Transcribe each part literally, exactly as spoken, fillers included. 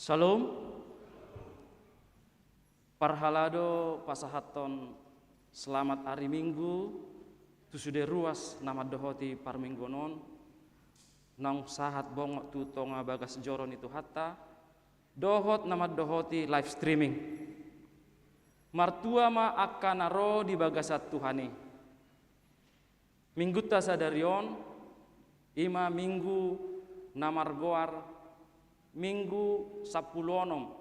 Shalom. Parhalado pasahathon selamat ari Minggu tu sude ruas na mandohoti parmingguon on, naung sahat bongot tu tonga bagas joro ni Tuhanta, dohot na mandohoti live streaming. Martua ma angka na ro di bagasan Tuhan i. Minggunta sadari on, i ma Minggu na margoar Minggu sampulu onom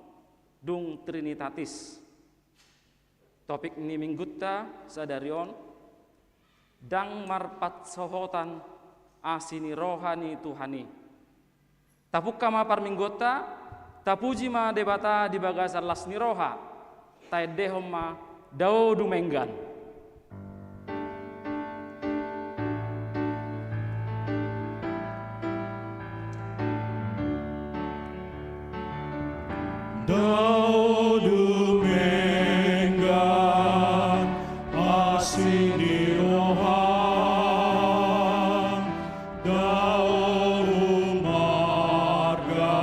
dung Trinitatis. Topik ni Minggunta sadari on, ndang marpansohotan asi ni roha ni Tuhan i. Tapungka ma parmingguonta, tapuji ma Debata di bagasan las ni roha, taendehon ma Dao Dumenggan. Dao Dumenggan, asi ni roham, Dao umarga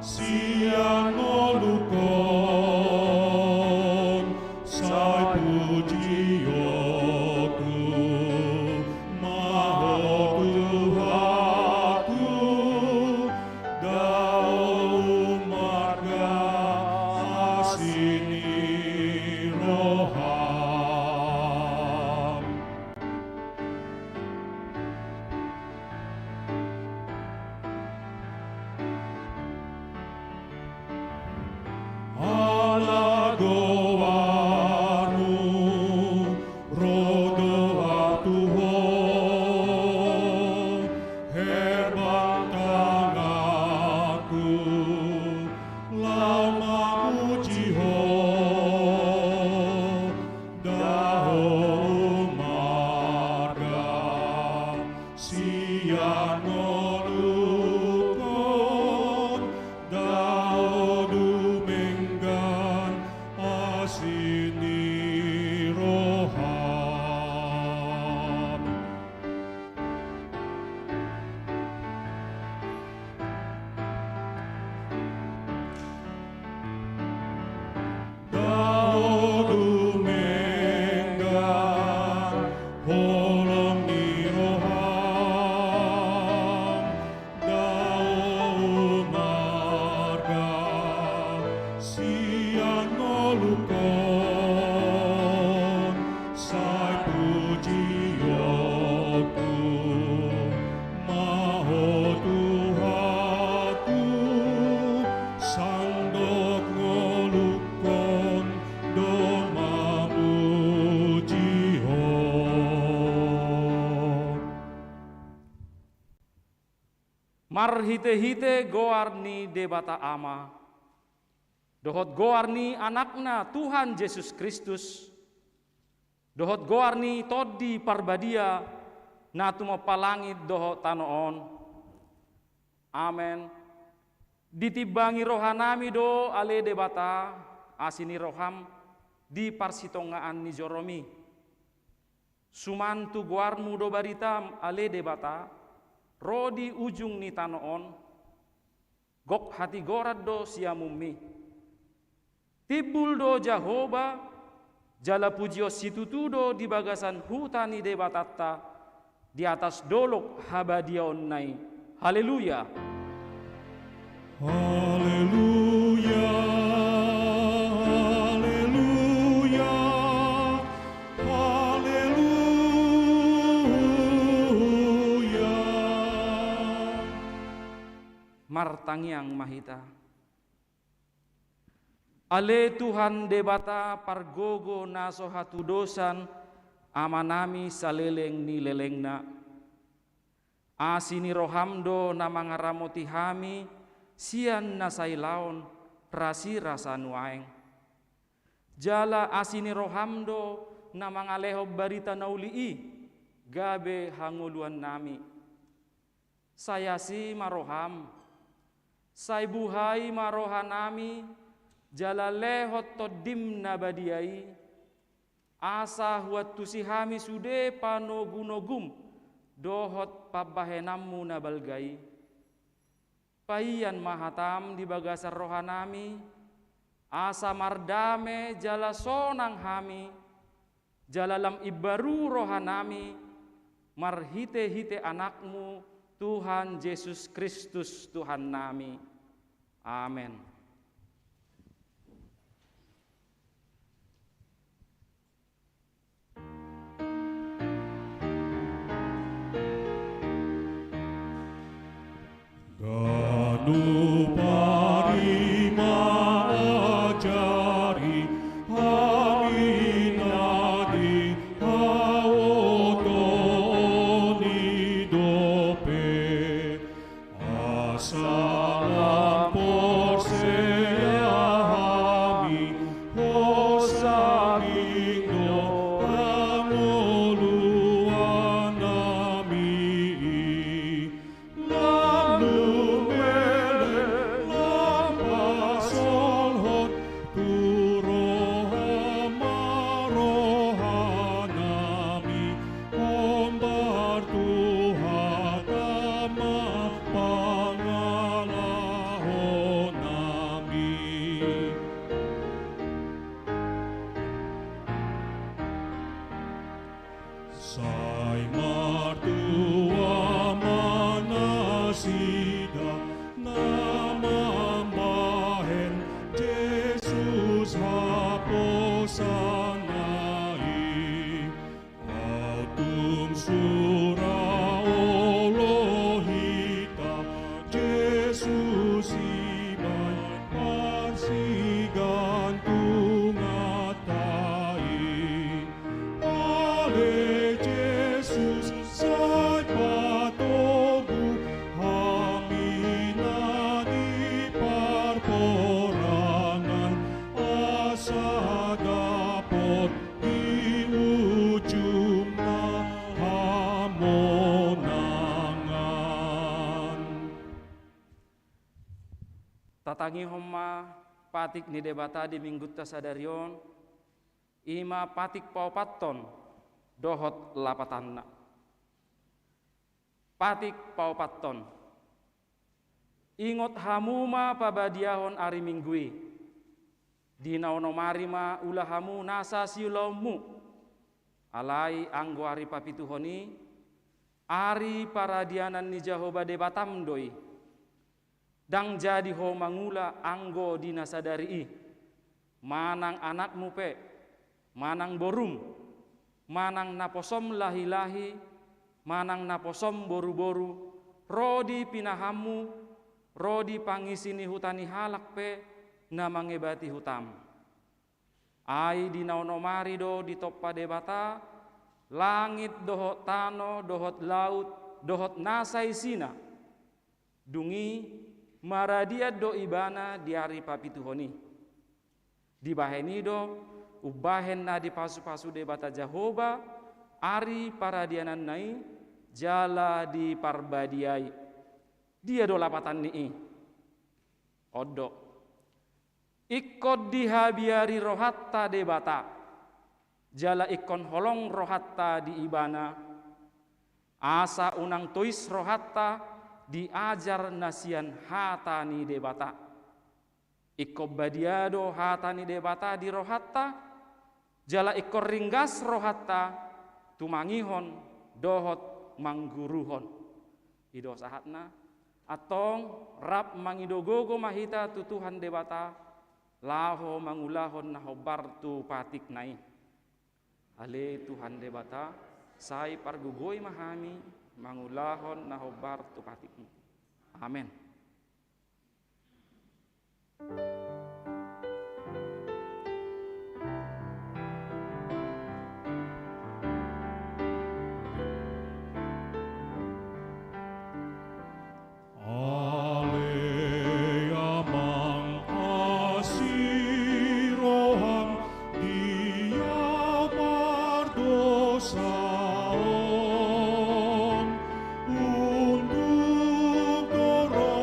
sian ngolungkon, sai pujionku ma Ho Tuhanku, Dao umarga asi ni roham. Ala goarmu ro do ahu tu Ho, herbang tanganku laho mamuji Ho, Dao umarga sian ngolungkon, Dao Dumenggan asi ni roham. Dao Dumenggan, holong ni roham, Dao umarga sian ngolungkon, sai pujionku ma Ho Tuhanku, sandok ngolungkon do mamuji Ho. Marhitehite goar ni Debata Ama, dohot goar ni Anakna Tuhan Jesus Kristus, dohot goar ni Tondi Parbadia na tumompa langit dohot tano on. Amen. Ditimbangi rohanami do ale Debata, asi ni roham, di parsitongaan ni joromi. Suman tu goarmu do baritam ale Debata, ro di ujung ni tano on, gok hatigoran do siamunmi. Timbul do Jahowa, jala pujion situtu do di bagasan huta ni Debatanta, di atas dolok habadiaonna i. Haleluya. Haleluya, haleluya, haleluya. Martangiang ma hita. Ale Tuhan Debata pargogo na so hatudosan amanami saleleng ni lelengna. Asi ni roham do na mangaramoti hami sian na sailaon rasirasa nuaeng. Jala asi ni roham do na mangalehon barita na uli i gabe hangoluannami. Sai asi ma roham, sai buhai ma rohanami, jala lehon Tondim na badia i, asa huantusi hami sude panogunogum dohot pambahenanmu na balga i. Paian ma hataM di bagasan rohanami, asa mardame jala sonang hami, jala lam imbaru rohanami, marhite-hite AnakMu, Tuhan Jesus Kristus, Tuhannami. Amen. Ganup ari ma ajari hami na di haotoon i dope. Asa lam porsea hami, hosanging do hangoluannami i. Lam lumelek, lam pasolhot, tu rohaM ma rohanami, hombar tu hataM ma pangalahonami. Sai martua ma nasida na mambahen Jesus haposanna i. Aut tung sura olo hita Jesus i baen parsigantunganta i. Ale Jesus, sai patogu hami na di parporangan, asa dapot di ujungna hamonangan. Tatangihon ma patik ni Debata di Minggunta sadari on, i ma patik paopathon dohot lapatanna. Patik paopathon. Ingot hamu ma pabadiahon ari Minggu i. Di na onom ari ma ula hamu nasa siulaonmu. Alai anggo ari papituhon i, ari paradianan ni Jahowa Debatam do i. Ndang jadi ho mangula anggo di na sadari i, manang anakmu pe, manang borum, manang naposom lahi-lahi, manang naposom boru-boru, ro di pinahanmu, ro di pangisi ni huta ni halak pe na mangebati hutam. Ai di na onom ari do ditompa Debata langit dohot tano dohot laut dohot nasa isina. Dung i maradian do Ibana di ari papituhon i. Dibahen i do umbahen na dipasu-pasu Debata Jahowa ari paradiananna i jala diparbadiai. Dia do lapatan ni i? On do. Ingkon dihabiari rohanta Debata, jala ingkon holong rohanta di Ibana, asa unang tois rohanta di ajar na sian hata ni Debata. Ingkon badia do hata ni Debata di rohanta, jala ingkon ringgas rohanta tumangihon dohot mangguruhon. I do sahatna, antong rap mangido gogo ma hita tu Tuhan Debata, laho mangulahon na hombar tu patikna i. Ale Tuhan Debata, sai pargogoi ma hami mangulahon na hombar tu patikmu. Amen. Ale Amang, asi roham di au pardosa on, unduk do roha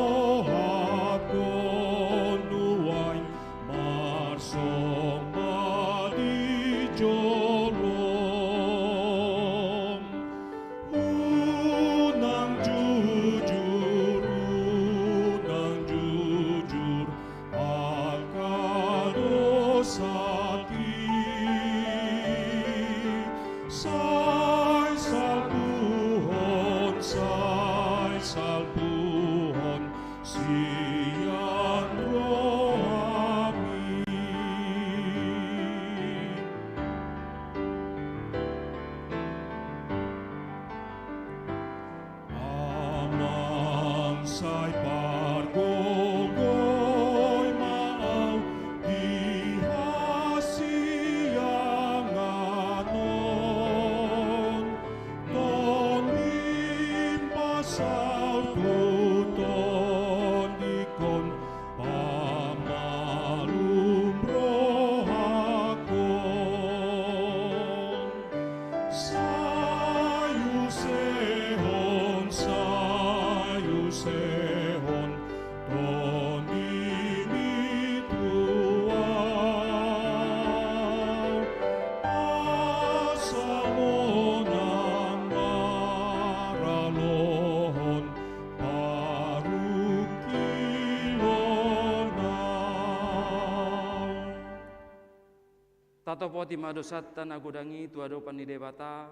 Tatopoti ma dosanta na godang i tu adopan ni Debata,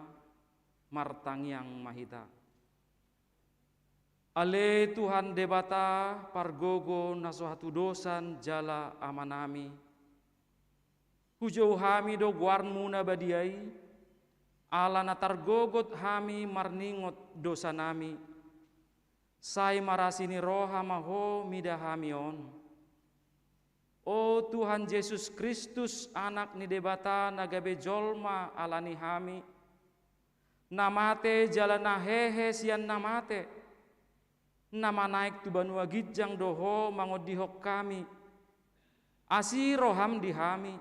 martangiang ma hita. Ale Tuhan Debata, pargogo na so hatudosan jala Amanami, hujou hami do goarMu na badia i, ala na targogot hami marningot dosanami. Sai marasi ni roha ma Ho mida hami on. O Tuhan Jesus Kristus, Anak ni Debata na gabe jolma ala ni hami, na mate jala na hehe sian na mate, na manaek tu banua ginjang do Ho mangondihon hami. Asi rohaM di hami,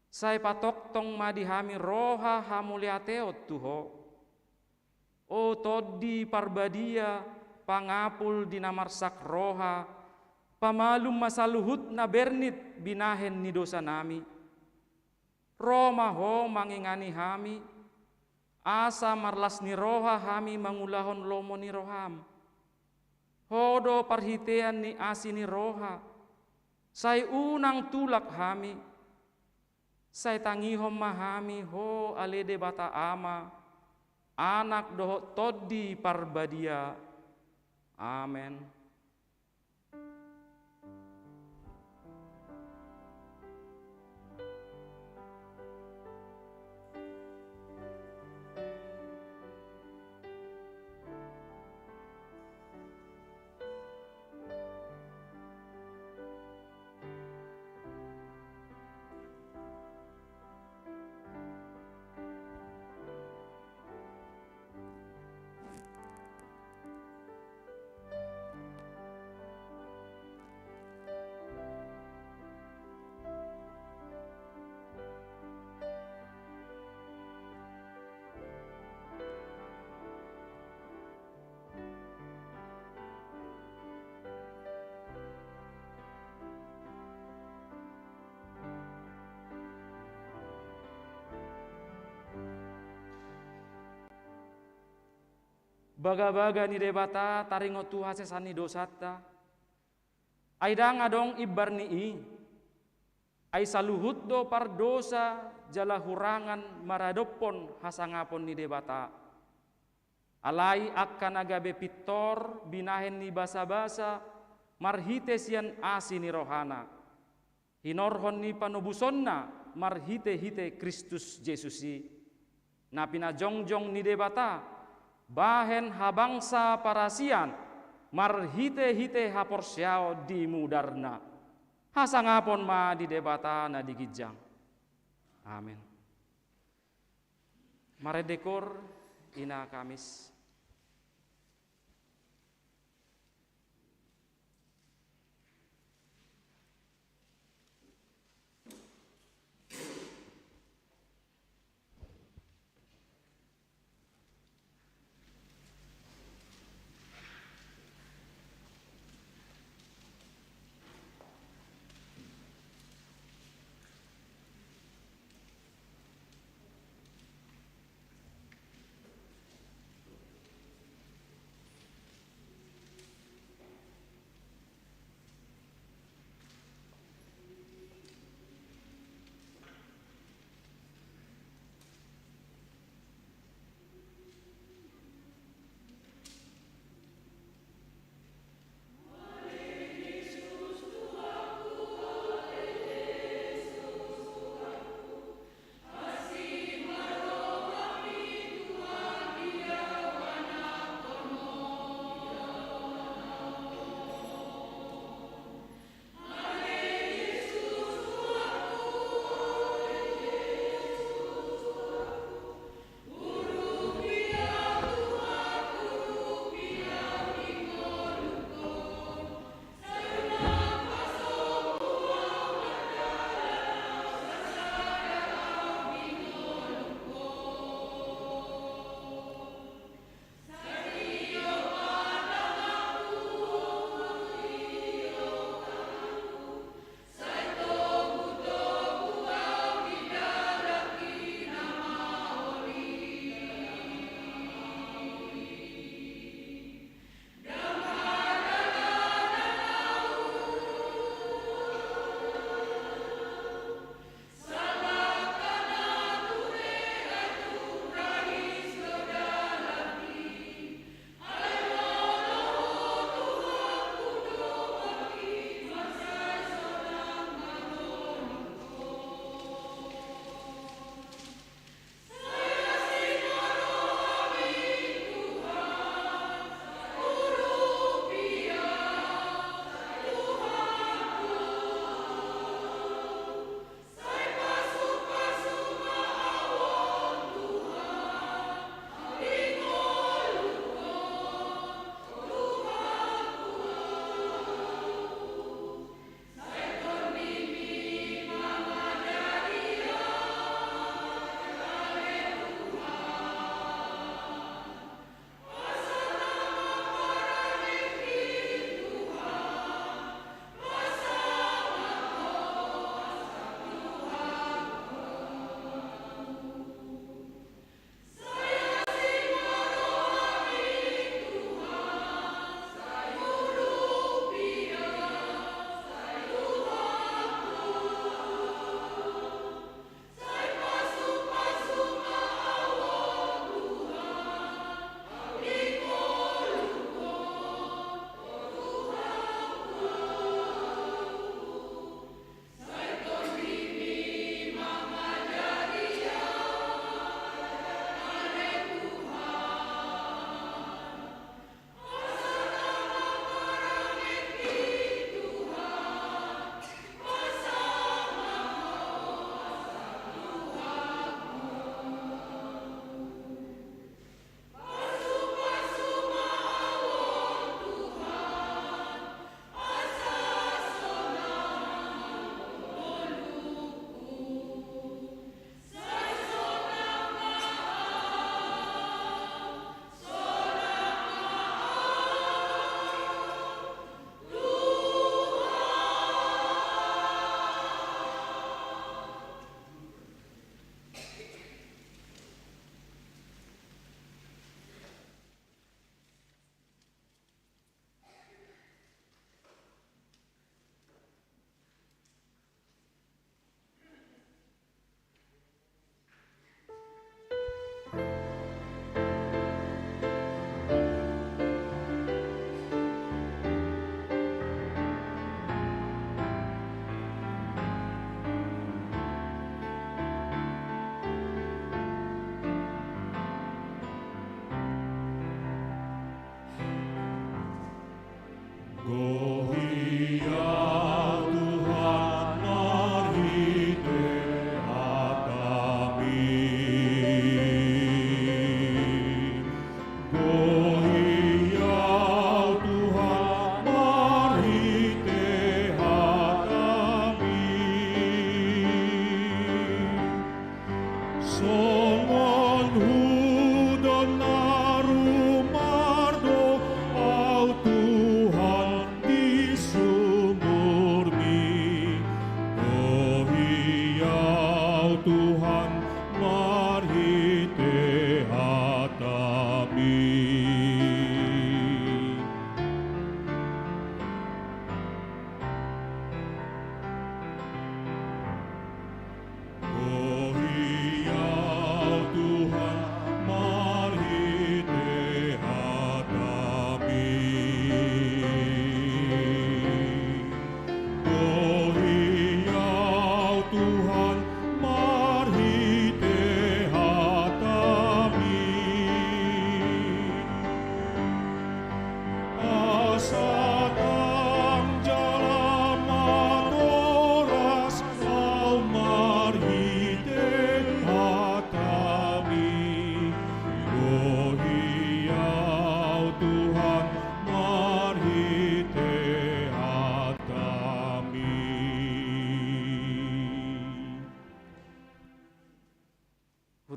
sai patongtong ma di hami roha hamauliateon tu Ho. O Tondi Parbadia, pangapul di na marsak roha, pamalum ma saluhut na bernit binahen ni dosanami. Ro ma Ho mangingani hami, asa marlas ni roha hami mangulahon lomo ni rohaM. Ho do parhitean ni asi ni roha, sai unang tulak hami. Sai tangihon ma hami Ho ale Debata Ama, Anak dohot Tondi Parbadia. Amen. Bagabaga ni Debata taringot tu hasesaan ni dosanta. Ai ndang adong imbar ni i. Ai saluhut do pardosa jala hurangan maradophon hasangapon ni Debata. Alai angka na gabe pintor binahen ni basabasa marhite sian asi ni rohana, hinorhon ni panobusonna marhitehite Kristus Jesus i, na pinajongjong ni Debata bahen habangsa parasian marhitehite haporseaon di mudarna. Hasangapon ma di Debata na di ginjang. Amen. Marende koor, ina Kamis.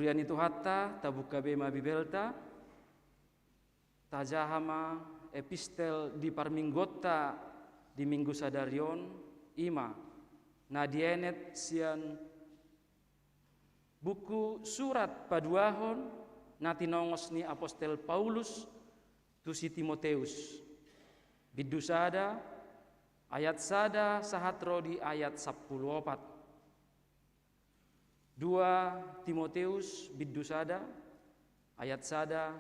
Huria ni Tuhanta, tabuka be ma Bibelta, tajaha ma epistel di parmingguonta di Minggu sadari on, i ma na dienet sian buku Surat Paduahon na tinongos ni apostel Paulus tu si Timoteus. Bindu sada, ayat sada sahat ro di ayat sampulu opat. Dua Timoteus bindu sada, ayat sada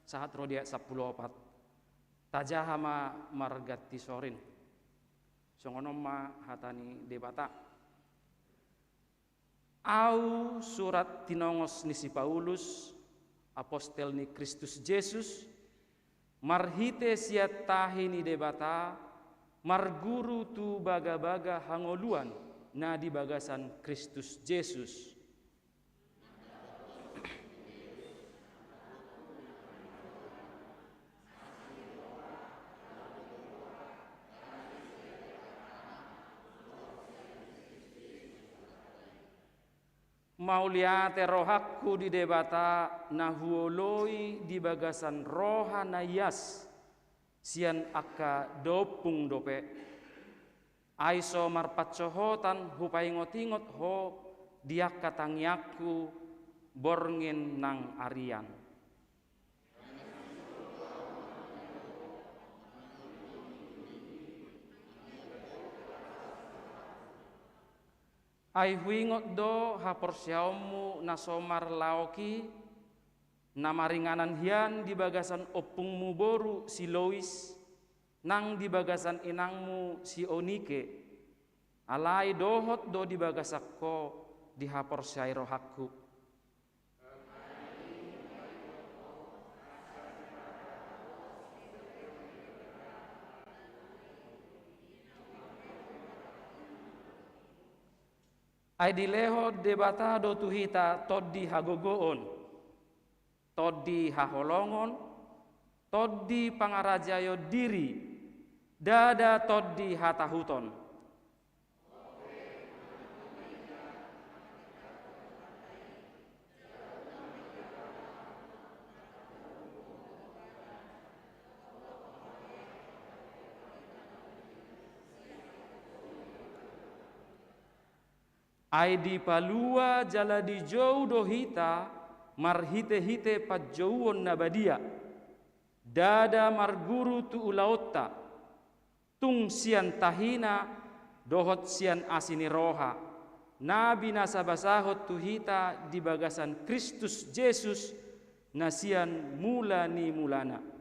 sahat ro di ayat sampulu opat. Tajaha ma marganti sorin. Songon on ma hata ni Debata. Ahu surat tinongos ni si Paulus, apostel ni Kristus Jesus, marhite sian tahi ni Debata, marguru tu bagabaga hangoluan na di bagasan Kristus Jesus. Mauliate rohangku di Debata na huoloi di bagasan roha na ias sian angka daompung dope. Ai so marpansohotan hupaingotingot ho di angka tangiangku borngin nang arian. Ai huingot do haporseaonmu na so marlaok i, na maringanan hian di bagasan ompungmu boru si Lois, nang di bagasan inangmu si Eunike, alai dohot do di bagasan ho dihaporseai rohangku. Ai dilehon Debata do tu hita tondi hagogoon, tondi haholongon, tondi pangarajaion diri, ndada tondi hatahuton. Ai dipalua jala dijou do hita marhitehite panjouon na badia, ndada marguru tu ulaonta, tung sian tahina dohot sian asi ni roha na binasabasahon tu hita di bagasan Kristus Jesus, na sian mula ni mulana.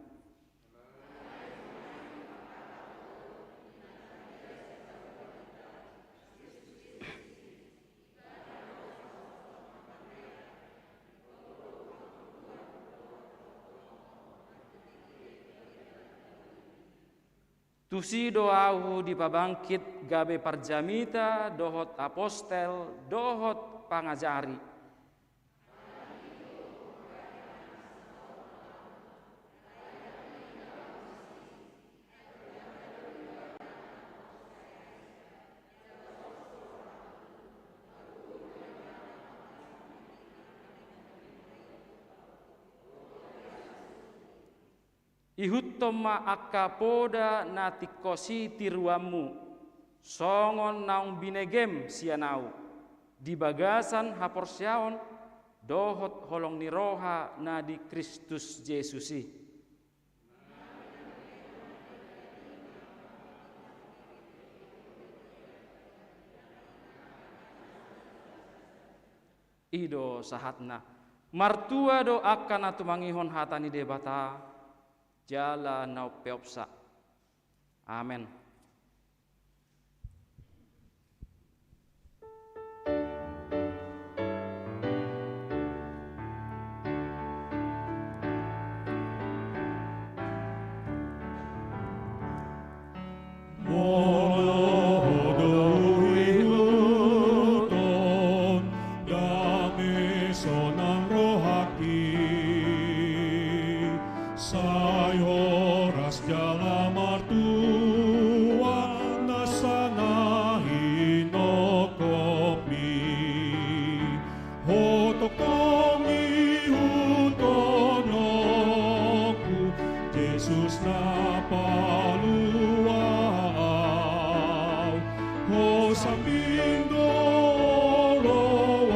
Tusi do ahu dipabangkit gabe parjamita dohot apostel dohot pangajari. Ihuthon ma angka poda na tingkos i tiruanmu, songon naung binegem sian ahu, di bagasan haporseaon dohot holong ni roha na di Kristus Jesus i. I do sahatna. Martua do angka na tumangihon hata ni Debata, jala na umpeopsa. Amen. Molo do huihuthon dame sonang rohangki, sai horas jala martua Sambing do oloanku,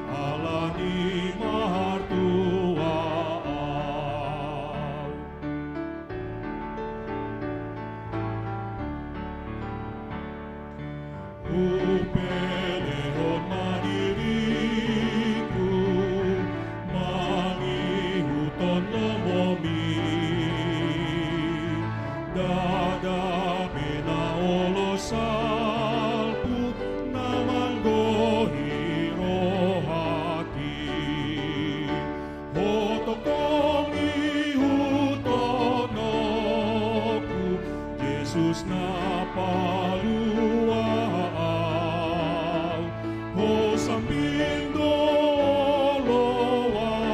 ala ni martua au. Hupelehon ma diringku, mangihuthon lomomi. Ndada pe na olo salpu na manggohi rohangki. Ho tongtong ihuthononku, Jesus na palua au. Ho sambing do oloanku,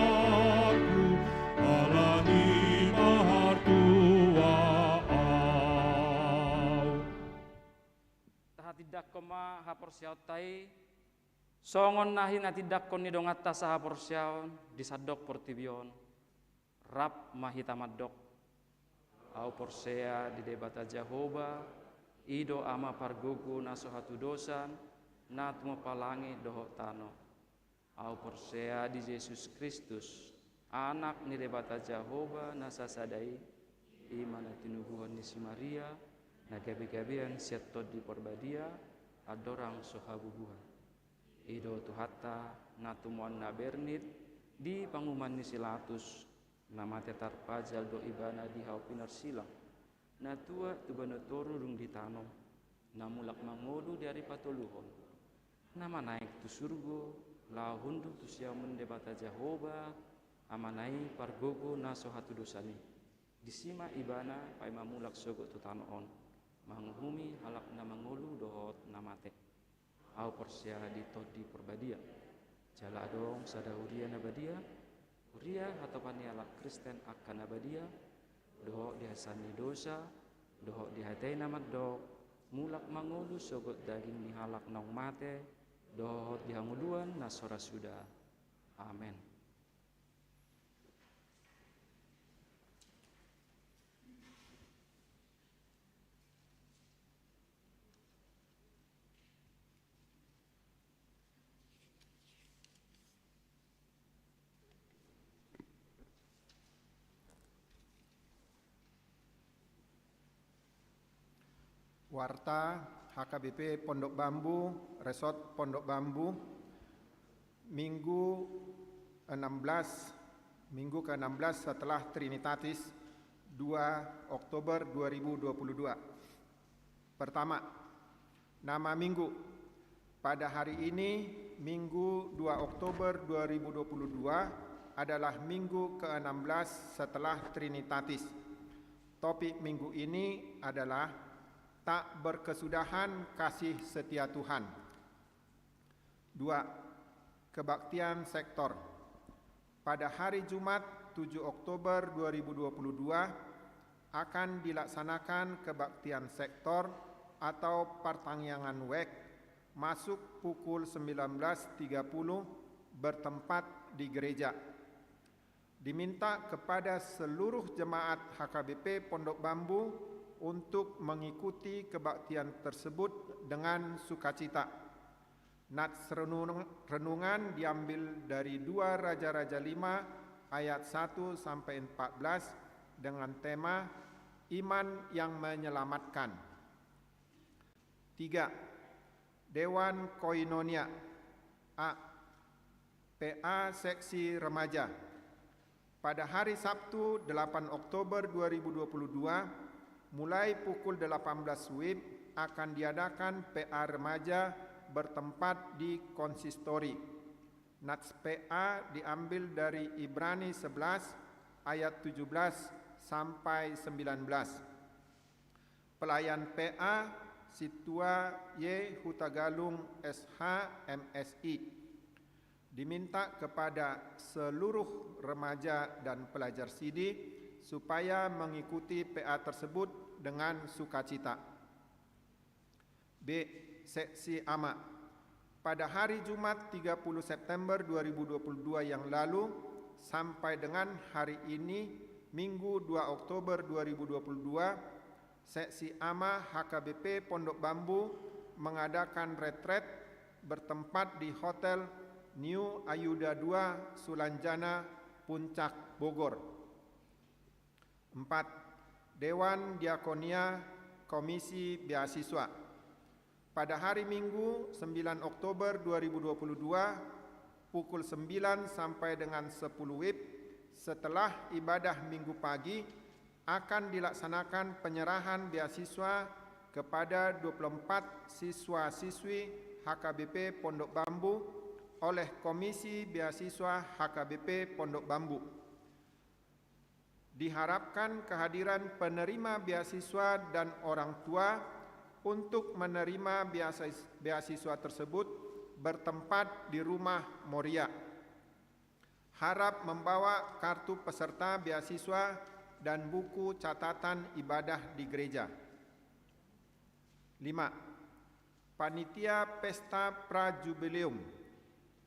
ala ni martua au. Tahatindangkon ma haporseaonta i, songon na hinatindangkon ni donganta sahaporseaon di sandok portibi on. Rap ma hita mandok. Au porsea di Debata Jahowa, i do Ama pargogo na so hatudosan, na tumompa langit dohot tano. Au porsea di Jesus Kristus, Anak ni Debata Jahowa na sasada i, i ma na tinubuhon ni si Maria, na gabegabean sian Tondi Parbadia, andorang so habubuhan. I do Tuhanta, na tumoan na bernit di panguhuman ni si Latus, na mate tarpajal do Ibana di hau pinarsilang, na tuat tu banua toru dung ditanom, na mulak mangolu di ari patoluhon, na manaek tu surgo, laho hundul tu siamun Debata Jahowa, Amana i pargogo na so hatudosan i. Disi ma Ibana paima mulak sogot tu tano on, manguhumi halak na mangolu dohot na mate. Au porsea di Tondi Parbadia. Jala adong sada huria na badia, huria hatopan ni halak Kristen angka na badia, dohot di hasesaan ni dosa, dohot di hata i na mandok, mulak mangolu sogot daging ni halak naung mate, dohot di hangoluan na so ra suda. Amen. Warta H K B P Pondok Bambu, Resort Pondok Bambu, Minggu enam belas, Minggu keenam belas setelah Trinitatis, dua Oktober dua ribu dua puluh dua. Pertama, nama minggu. Pada hari ini, Minggu dua Oktober dua ribu dua puluh dua, adalah minggu keenam belas setelah Trinitatis. Topik minggu ini adalah Tak Berkesudahan Kasih Setia Tuhan. Dua, kebaktian sektor. Pada hari Jumat, tujuh Oktober dua ribu dua puluh dua, akan dilaksanakan kebaktian sektor atau partangiangan wijk, masuk pukul sembilan belas tiga puluh, bertempat di gereja. Diminta kepada seluruh jemaat H K B P Pondok Bambu untuk mengikuti kebaktian tersebut dengan sukacita. Nats renung-, renungan diambil dari dua Raja-Raja lima ayat satu sampai empat belas dengan tema Iman yang Menyelamatkan. Tiga, Dewan Koinonia. A, P A Seksi Remaja. Pada hari Sabtu, delapan Oktober dua ribu dua puluh dua, mulai pukul delapan belas WIB akan diadakan P A Remaja bertempat di konsistori. Nats P A diambil dari Ibrani sebelas ayat tujuh belas sampai sembilan belas. Pelayan P A, Sintua Y Hutagalung, S H, M Si. Diminta kepada seluruh remaja dan pelajar sidi supaya mengikuti P A tersebut dengan sukacita. B, Seksi Ama. Pada hari Jumat, tiga puluh September dua ribu dua puluh dua yang lalu, sampai dengan hari ini, Minggu, dua Oktober dua ribu dua puluh dua, Seksi Ama H K B P Pondok Bambu mengadakan retret bertempat di Hotel New Ayuda dua Sulanjana, Puncak Bogor. Empat, Dewan Diakonia Komisi Beasiswa. Pada hari Minggu, sembilan Oktober dua ribu dua puluh dua, pukul sembilan sampai dengan sepuluh wib, setelah ibadah Minggu pagi, akan dilaksanakan penyerahan beasiswa kepada dua puluh empat siswa-siswi H K B P Pondok Bambu oleh Komisi Beasiswa H K B P Pondok Bambu. Diharapkan kehadiran penerima beasiswa dan orang tua untuk menerima beasis-, beasiswa tersebut bertempat di Rumah Moria. Harap membawa kartu peserta beasiswa dan buku catatan ibadah di gereja. Lima, Panitia Pesta Prajubileum,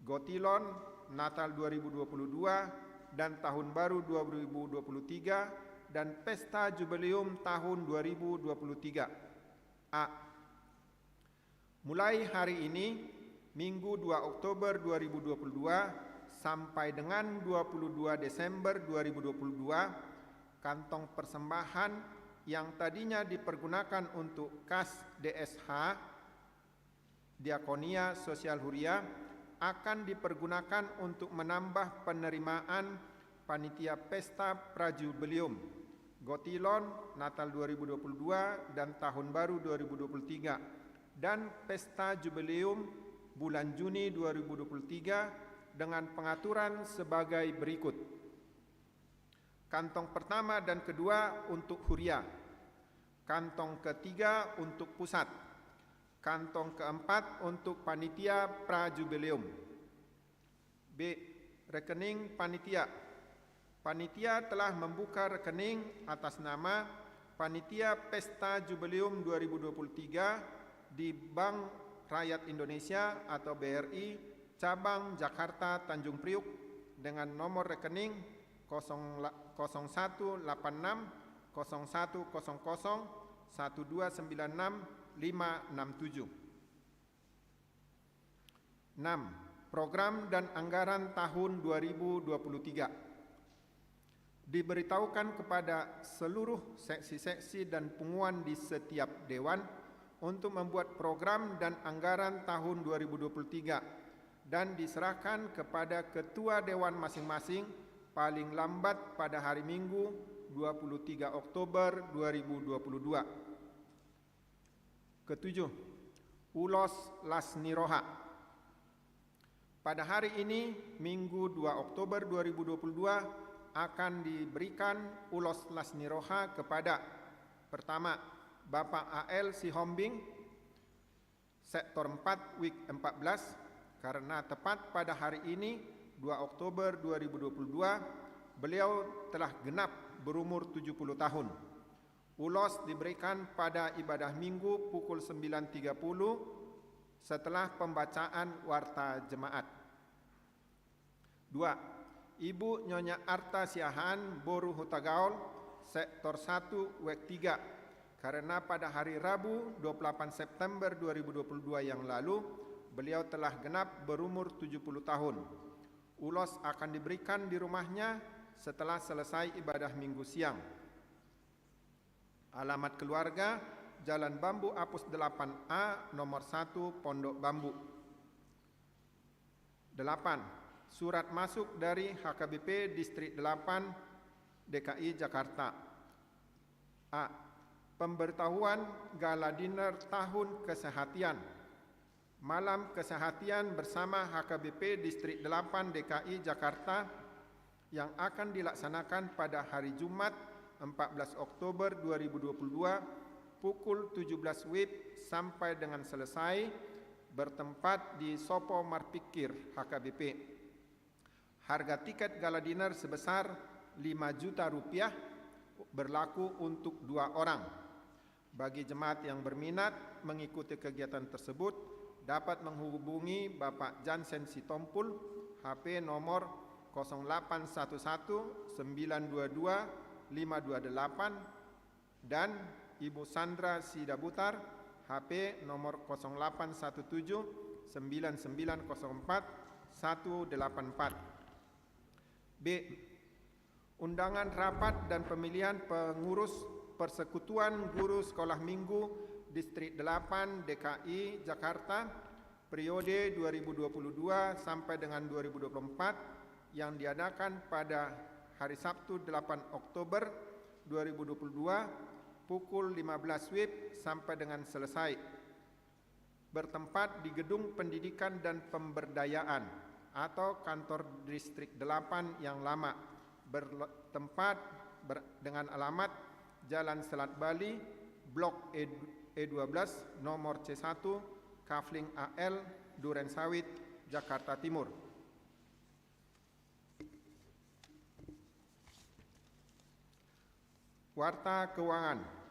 Gotilon, Natal dua ribu dua puluh dua dan Tahun Baru dua ribu dua puluh tiga, dan Pesta Jubileum Tahun dua ribu dua puluh tiga. A. Mulai hari ini, Minggu dua Oktober dua ribu dua puluh dua, sampai dengan dua puluh dua Desember dua ribu dua puluh dua, kantong persembahan yang tadinya dipergunakan untuk kas D S H, Diakonia Sosial Huria, akan dipergunakan untuk menambah penerimaan panitia Pesta Prajubileum, Gotilon, Natal dua ribu dua puluh dua dan Tahun Baru dua ribu dua puluh tiga, dan Pesta Jubileum bulan Juni dua ribu dua puluh tiga dengan pengaturan sebagai berikut. Kantong pertama dan kedua untuk huria. Kantong ketiga untuk pusat. Kantong keempat untuk panitia prajubileum. B. Rekening panitia. Panitia telah membuka rekening atas nama Panitia Pesta Jubileum dua ribu dua puluh tiga di Bank Rakyat Indonesia atau B R I, Cabang Jakarta Tanjung Priuk, dengan nomor rekening kosong la-, kosong satu delapan enam kosong satu kosong kosong satu dua sembilan enam lima enam tujuh. Enam, program dan anggaran tahun dua ribu dua puluh tiga. Diberitahukan kepada seluruh seksi-seksi dan punguan di setiap dewan untuk membuat program dan anggaran tahun dua ribu dua puluh tiga dan diserahkan kepada ketua dewan masing-masing paling lambat pada hari Minggu, dua puluh tiga Oktober dua ribu dua puluh dua. Ketujuh, ulos las ni roha. Pada hari ini, Minggu dua Oktober dua ribu dua puluh dua, akan diberikan ulos las ni roha kepada, pertama, Bapak A L Sihombing, Sektor empat, Wik empat belas, karena tepat pada hari ini, dua Oktober dua ribu dua puluh dua, beliau telah genap berumur tujuh puluh tahun. Ulos diberikan pada ibadah Minggu pukul sembilan tiga puluh setelah pembacaan warta jemaat. Dua, Ibu Nyonya Arta Siahaan, boru Hutagaol, Sektor satu, Wik tiga, karena pada hari Rabu, dua puluh delapan September dua ribu dua puluh dua yang lalu, beliau telah genap berumur tujuh puluh tahun. Ulos akan diberikan di rumahnya setelah selesai ibadah Minggu siang. Alamat keluarga, Jalan Bambu Apus delapan A, nomor satu, Pondok Bambu. Delapan, surat masuk dari H K B P Distrik delapan D K I Jakarta. A. Pemberitahuan gala dinner tahun kesehatian. Malam kesehatian bersama H K B P Distrik delapan D K I Jakarta yang akan dilaksanakan pada hari Jumat, empat belas Oktober dua ribu dua puluh dua, pukul tujuh belas wib sampai dengan selesai, bertempat di Sopo Marpikir H K B P. Harga tiket gala dinner sebesar lima juta rupiah, berlaku untuk dua orang. Bagi jemaat yang berminat mengikuti kegiatan tersebut, dapat menghubungi Bapak Jansen Sitompul, H P nomor kosong delapan satu satu sembilan dua dua lima dua delapan, dan Ibu Sandra Sidabutar, H P nomor kosong delapan satu tujuh sembilan sembilan kosong empat satu delapan empat. B. Undangan rapat dan pemilihan pengurus Persekutuan Guru Sekolah Minggu Distrik delapan D K I Jakarta periode dua ribu dua puluh dua sampai dengan dua ribu dua puluh empat yang diadakan pada hari Sabtu delapan Oktober dua ribu dua puluh dua pukul lima belas W I B sampai dengan selesai. Bertempat di Gedung Pendidikan dan Pemberdayaan atau kantor Distrik delapan yang lama, bertempat ber-, dengan alamat Jalan Selat Bali, Blok E, E dua belas, nomor C satu, Kafling A L, Duren Sawit, Jakarta Timur. Warta keuangan.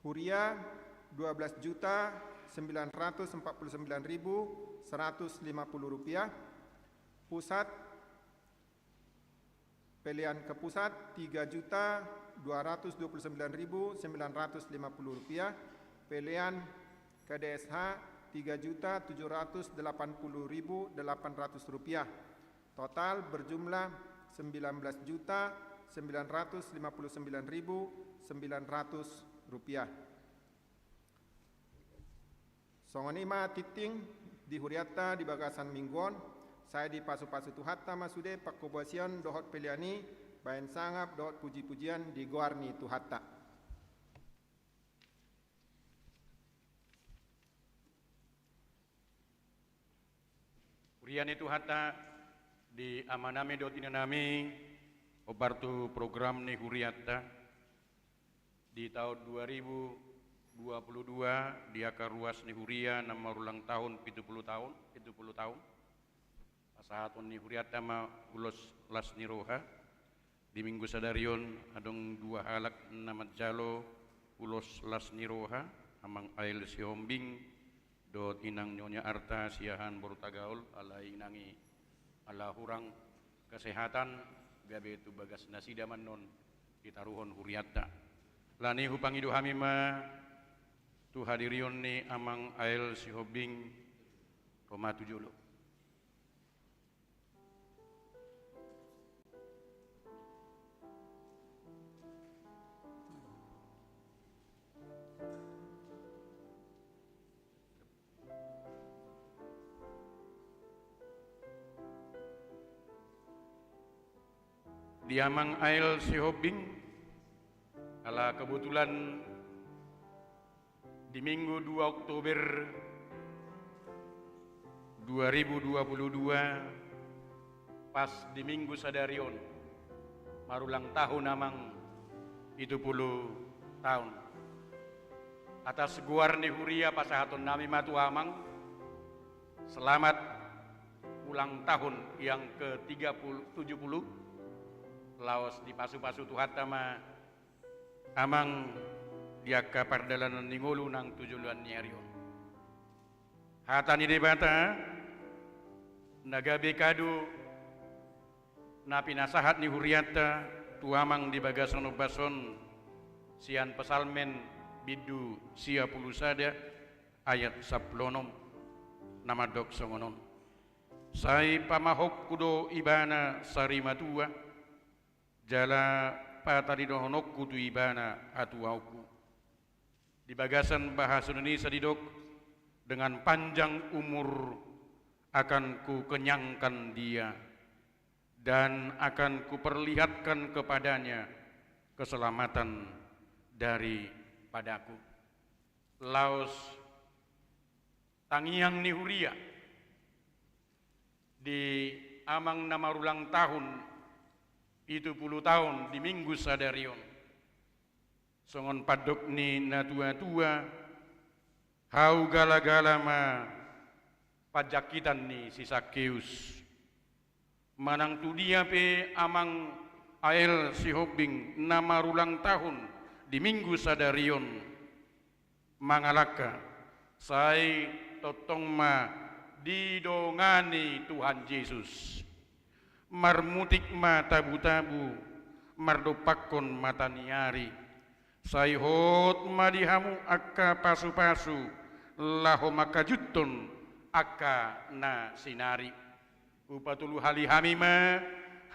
Huria, dua belas juta sembilan ratus empat puluh sembilan ribu seratus lima puluh rupiah. Pusat, pelean ke pusat, tiga juta dua ratus dua puluh sembilan ribu sembilan ratus lima puluh rupiah. Pelean ke D S H, tiga juta tujuh ratus delapan puluh ribu delapan ratus rupiah. Total berjumlah sembilan belas juta sembilan ratus lima puluh sembilan ribu sembilan ratus rupiah. Songon i ma tingting di hurianta di bagasan minggu on, sai dipasu-pasu Tuhanta ma sude pangkobasion dohot pelean i, bahen sangap dohot puji-pujian di goar ni Tuhanta. Huria ni Tuhanta, di amanami dohot inanami, hombar tu program ni hurianta di taon dua ribu dua puluh dua, di angka ruas ni huria na marulang tahun pitu puluh tahun, pitu puluh tahun. Pasahaton ni hurianta ma ulos las ni roha. Di minggu sadari on adong dua halak na manjalo ulos las ni roha, Amang Ael Sihombing dohot Inang Nyonya Arta Siahaan boru Tagaol, alai inang i ala hurang kesehatan, gabe tu bagas nasida ma annon ditaruhon hurianta. Alani hupangido hami ma tu hadirion ni Amang Ael Sihombing, ro ma tu jolo. Di Amang Ael Sihombing, ala kebetulan di Minggu dua Oktober dua ribu dua puluh dua, pas di Minggu sadari on, marulang tahun Amang pitu puluh tahun. Atas goar ni huria pasahaton nami ma tu Amang, selamat ulang tahun yang ke tiga puluh, tujuh puluh, laos dipasu-pasu Tuhanta ma Amang di angka pardalanan ni ngolu nang tu joloan ni ari on. Hata ni Debata na gabe kado na pinasahat ni hurianta tu Amang di bagasan ombas on, sian Psalmen bindu sia pulu sada ayat sampulu onom, na mandok songon on: Sai pamahonku do ibana sarimatua, jala pataridohononku tu ibana hatuaonku. Di bagasan bahasa Indonesia didok, dengan panjang umur akan kukenyangkan dia, dan akan kuperlihatkan kepadanya keselamatan daripadaku. Laos tangiang ni huria di Amang na marulang tahun pitu pulu tahun di Minggu sadari on. Songon pandok ni natua-tua, hau gala-gala ma panjangkitan ni si Sakeus. Manang tu dia pe Amang Ael Sihombing na marulang tahun di Minggu sadari on mangalangka, sai tongtong ma didongani Tuhan Jesus. Marmutik ma tabu-tabu, mardompakkon mata ni ari. Sai hot ma di hamu angka pasupasu, laho mangkajuthon angka na sinari. Hupatolu hali hami ma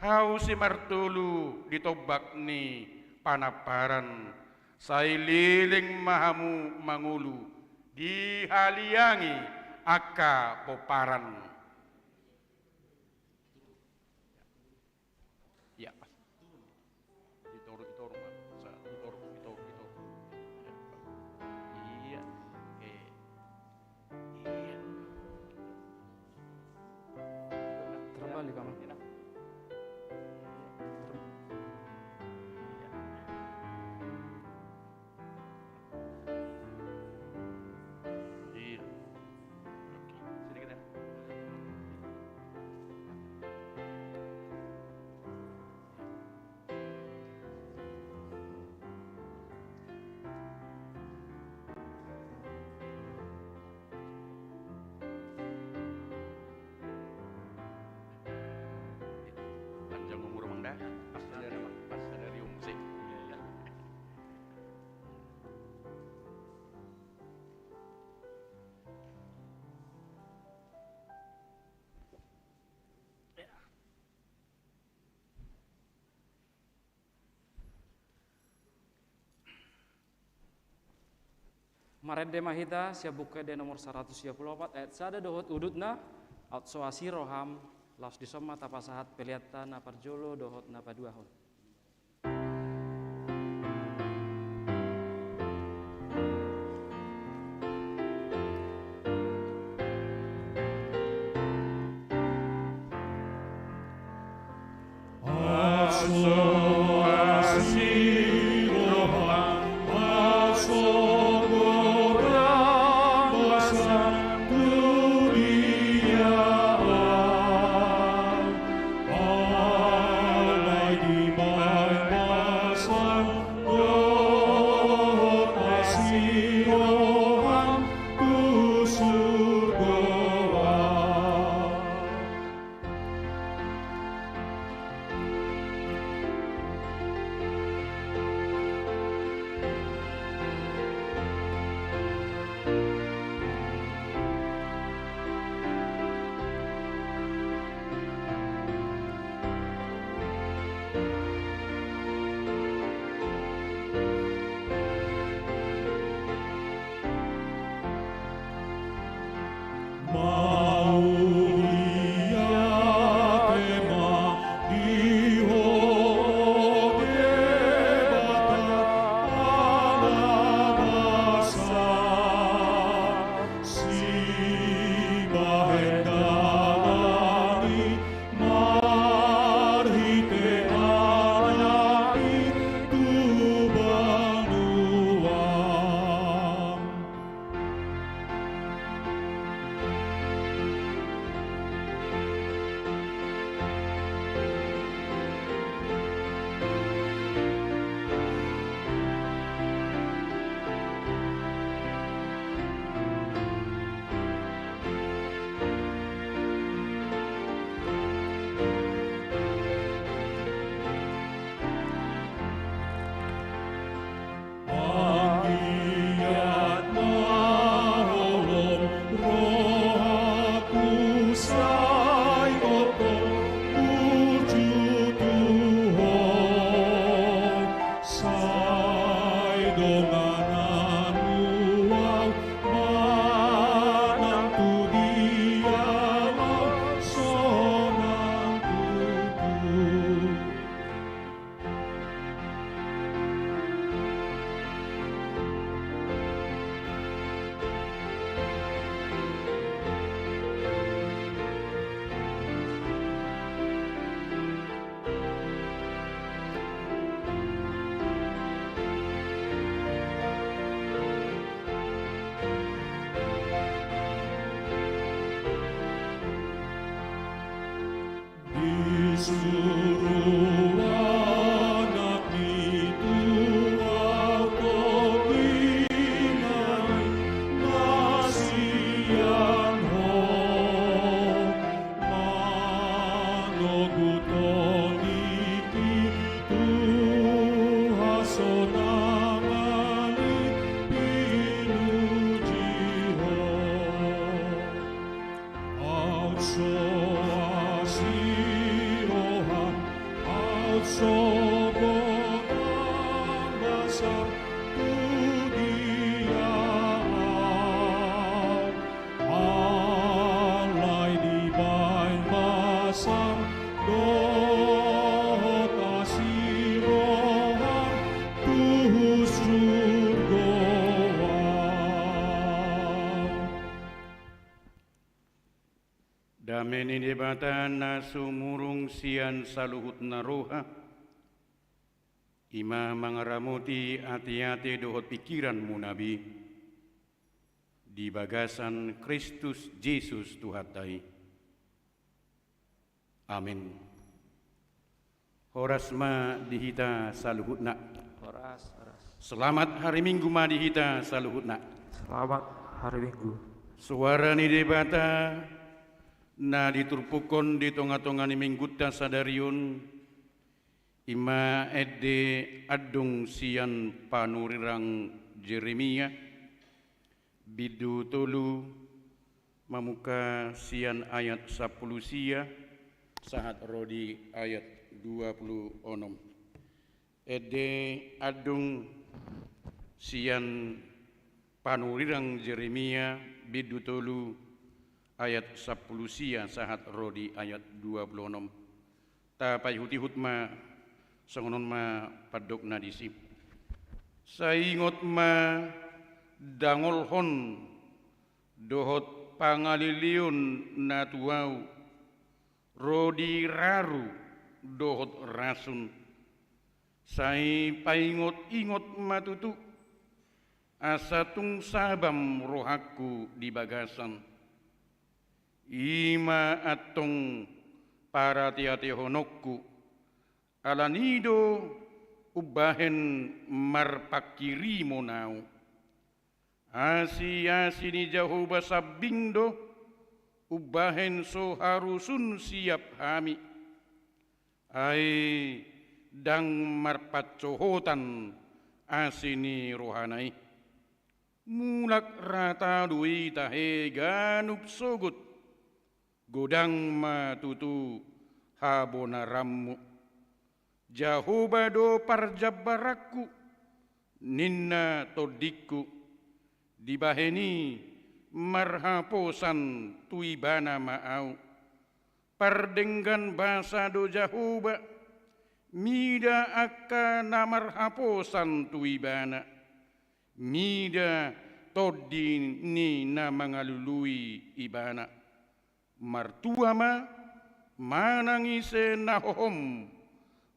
hau simartolu di tombak ni panamparan. Sai leleng ma hamu mangolu, dihaliangi angka pomparan. Ya, pas. Itoru, itoru, Pak. Sa-, itoru, itoru, itoru. Ya, Pak. Iya. Eh. Iya. Terbalik, Pak. Iya. Ter- Iya. Oke, sedikit ya. Panjang umur, Mang, da. Pas ada, pas ada Rio musik. Iya, iya. Marende ma hita sian Buku Ende nomor saratus sia pulu opat ayat sada dohot udutna. Aut so asi roham, laos dison ma tapasahat peleanta na parjolo dohot na paduahon. Dame ni Debata na sumurung sian saluhutna roha, i ma mangaramoti ateate dohot pingkiranmuna be, di bagasan Kristus Jesus Tuhanta i. Amin. Horas ma di hita saluhutna. Horas, horas. Selamat hari Minggu ma di hita saluhutna. Selamat hari Minggu. Suara ni Debata na diturpukhon di tonga-tonga ni Minggunta sadari on, i ma ende andung sian panurirang Jeremia, bindu tolu, mamungka sian ayat sampulu sia, sahat ro di ayat dua pulu onom. Ende andung sian panurirang Jeremia, bindu tolu, ayat sampulu sia sahat ro di ayat dua pulu onom. Tapaihut-ihut ma, songon on ma pandokna disi. Sai ingot ma, dangolhon dohot pangaleleon na tu ahu, ro di raru dohot rasun. Sai paingot-ingot ma tutu, asa tung sabam rohangku di bagasan. I ma antong parateatehononku, ala ni do umbahen marpanghirimon ahu. Asi-asi ni Jahowa sambing do, umbahen so harusun siap hami. Ai ndang marpansohotan asi ni rohana i. Mulak rata do i tahe ganup sogot, godang ma tutu habonaranmu. Jahowa do parjambaranku, ninna tondingku, dibahen i marhaposan tu Ibana ma ahu. Pardenggan basa do Jahowa, mida angka na marhaposan tu Ibana, mida tondi ni na mangalului Ibana. Martua ma manang ise na hohom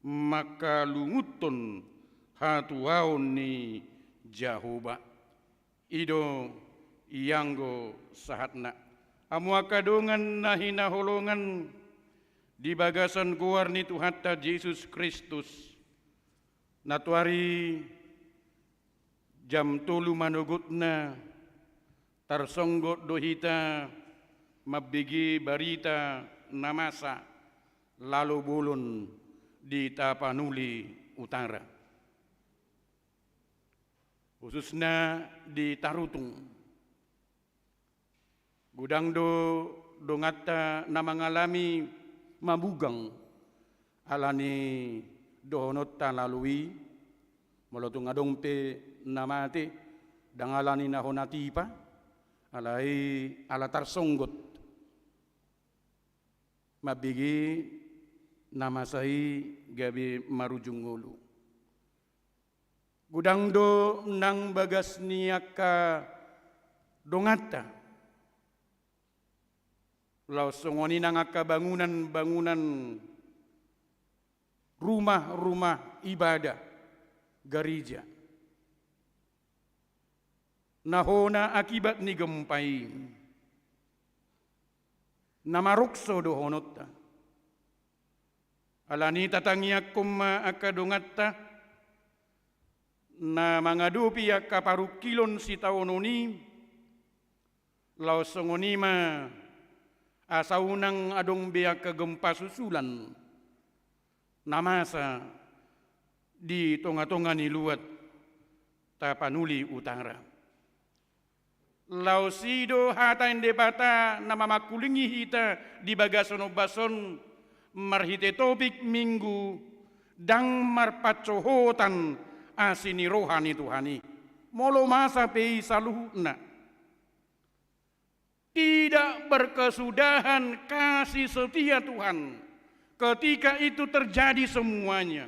mangkalungunhon hatuaon ni Jahowa. I do ianggo sahatna. Hamu angka dongan na hinaholongan di bagasan goar ni Tuhanta Jesus Kristus, nantoari jam tolu manogotna, tarsonggot do hita mambege barita na masa lalo bolon di Tapanuli Utara, khususna di Tarutung. Godang do donganta na mangalami mamugang ala ni dohononta lalo i, molo tung adong pe na mate, ndang ala ni na hona tipa, alai ala tarsonggot mambege na masa i gabe marujung ngolu. Godang do nang bagas ni angka donganta, laos songon i nang angka bangunan-bangunan, rumah-rumah ibadah, gareja, na hona akibat ni gempa i, na marokso dohononta. Ala ni tatangiangkon ma angka donganta na mangadopi angka parungkilon sitaonon i, laos songon i ma asa unang adong be angka gempa susulan na masa di tonga-tonga ni luat Tapanuli Utara. Laos i do hata ni Debata na mamangkulingi hita di bagasan ombas on marhite topik Minggu, ndang marpansohotan asi ni roha ni Tuhan i. Molo masa pe i saluhutna. Tidak berkesudahan kasih setia Tuhan ketika itu terjadi semuanya.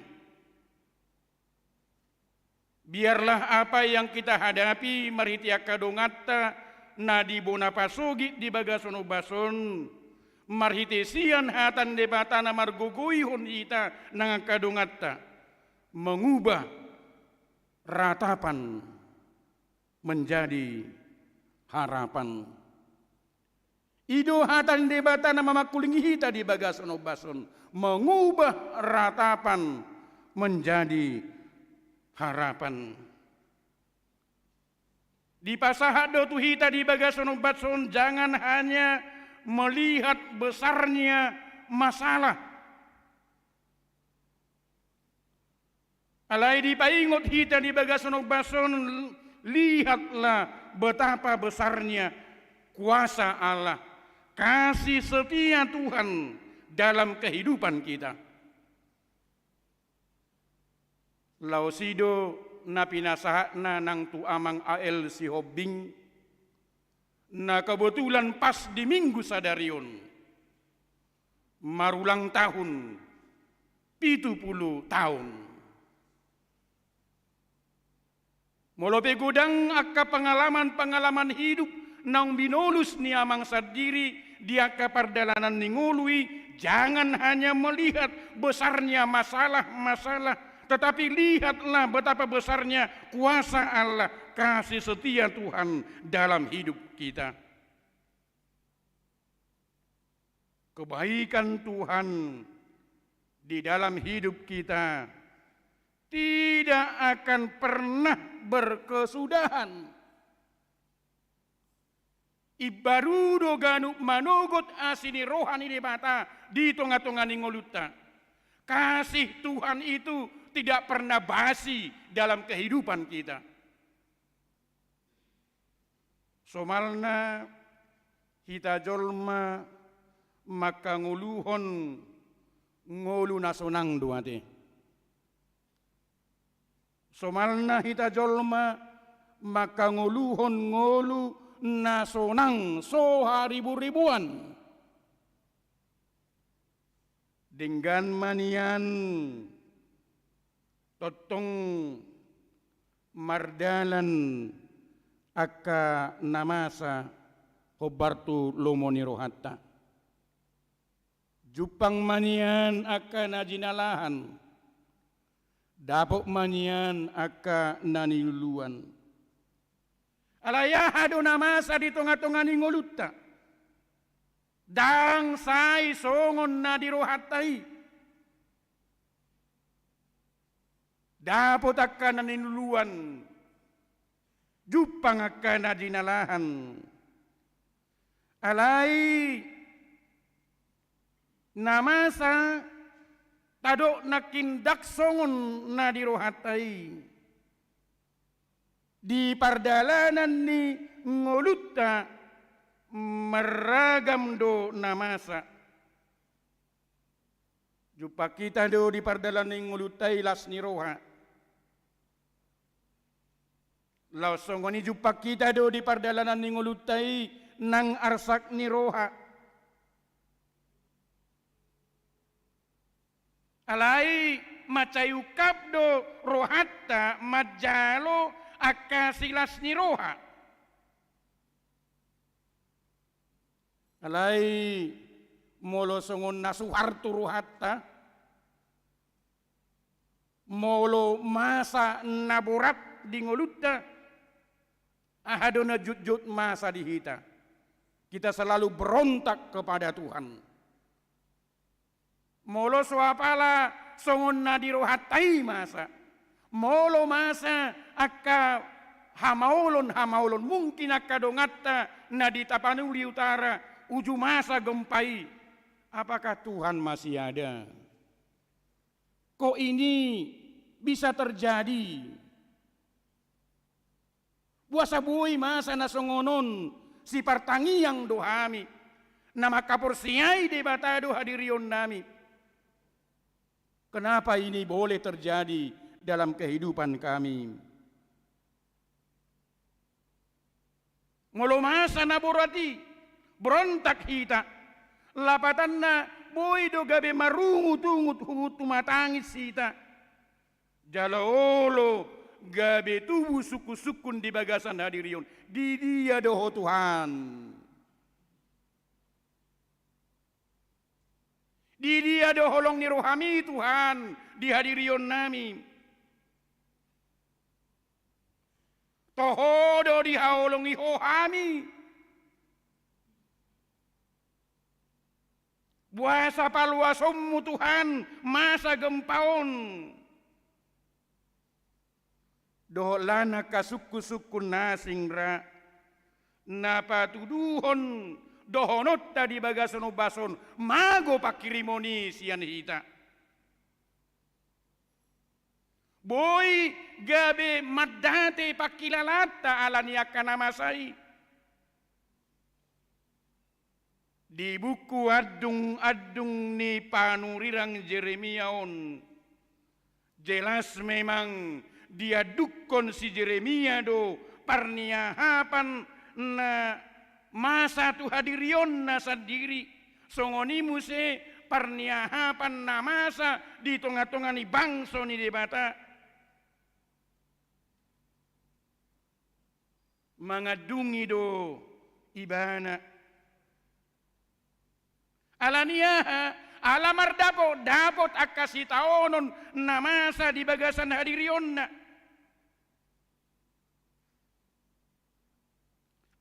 Biarlah apa yang kita hadapi marhite angka donganta na di bona pasogit di bagasan ombas on, Marhite sian hata ni Debata na margogoihon hita nang angka donganta, mengubah ratapan menjadi harapan. I do hata ni Debata na mamangkulingi hita di bagasan ombas on, mengubah ratapan menjadi harapan. Dipasahat do tu hita di bagasan ombas on, jangan hanya melihat besarnya masalah. Alai dipaingot hita di bagasan ombas on, lihatlah betapa besarnya kuasa Allah, kasih setia Tuhan dalam kehidupan kita. Laos i do na pinasahatna nang tu Amang A L Sihombing, na kebetulan pas di Minggu sadari on marulang tahun pitu pulu taon. Molo pe godang angka pengalaman-pengalaman hidup naung binolus ni Amang sandiri di angka pardalanan ni ngolu i, jangan hanya melihat besarnya masalah-masalah, tetapi lihatlah betapa besarnya kuasa Allah, kasih setia Tuhan dalam hidup kita. Kebaikan Tuhan di dalam hidup kita tidak akan pernah berkesudahan. Imbaru do ganup manogot asi ni roha ni Debata di tonga-tonga ni ngolunta. Kasih Tuhan itu tidak pernah basi dalam kehidupan kita. Somalna hita jolma mangkangoluhon ngolu na sonang do ate. Somalna hita jolma mangkangoluhon ngolu na sonang so haribu-ribuan. Denggan ma nian tongtong mardalan angka na masa hombar tu lomo ni rohanta. Jumpang ma nian angka na jinalahan, dapot ma nian angka na niluluan. Alai aha do na masa di tonga-tonga ni ngolunta? Ndang sai songon na di rohanta i. Dapot angka na niluluan, jumpang angka na jinalahan. Alai na masa tadok nangkin ndang songon na di rohanta i. Di pardalanan ni ngolunta marragam do na masa. Jumpang hita do di pardalanan ni ngolunta i las ni roha. Laos songon i jumpang hita do di pardalanan ni ngolunta i nang arsak ni roha. Alai mansai ungkap do rohanta manjalo angka silas ni roha. Alai molo songon na suhar tu rohanta, molo masa na borat di ngolunta, aha do na jotjot masa di hita? Kita selalu berontak kepada Tuhan. Molo so apala songon na di rohanta i masa, molo masa angka hamaolon-hamaolon, mungkin angka donganta na di Tapanuli Utara, uju masa gempa i, apakah Tuhan masih ada? Kok ini bisa terjadi? Boasa boi masa na songon on? Sipartangiang do hami na mangkaporseai Debata do hadirionnami. Kenapa ini boleh terjadi dalam kehidupan kami? Molo masa na borat i, berontak hita. Lapatanna, boi do gabe marungut-ungut huhut tumatangis hita. Jala olo gabe tubu sungkun-sungkun di bagasan hadiri on. Di dia do ho Tuhan? Di dia do holong ni rohami Tuhan di hadirionnami? Toho do dihaholongi Ho hami? Boasa paloasonmu Tuhan masa gempa on? Dohot lan angka sungkun-sungkun na asing ra, na patuduhon dohononta di bagasan ombas on, mago pangkirimon i sian hita. Boi gabe mandate pangkilalaanta ala ni angka na masa i. Di buku andung-andung ni panurirang Jeremia on, jelas memang diandungkon si Jeremia do parniahapan na masa tu hadirionna sandiri. Songon i muse parniahapan na masa di tonga-tonga ni bangso ni Debata. Mangandungi do ibana. Ala ni aha? Ala mardapot-dapot angka sitaonon na masa di bagasan hadirionna.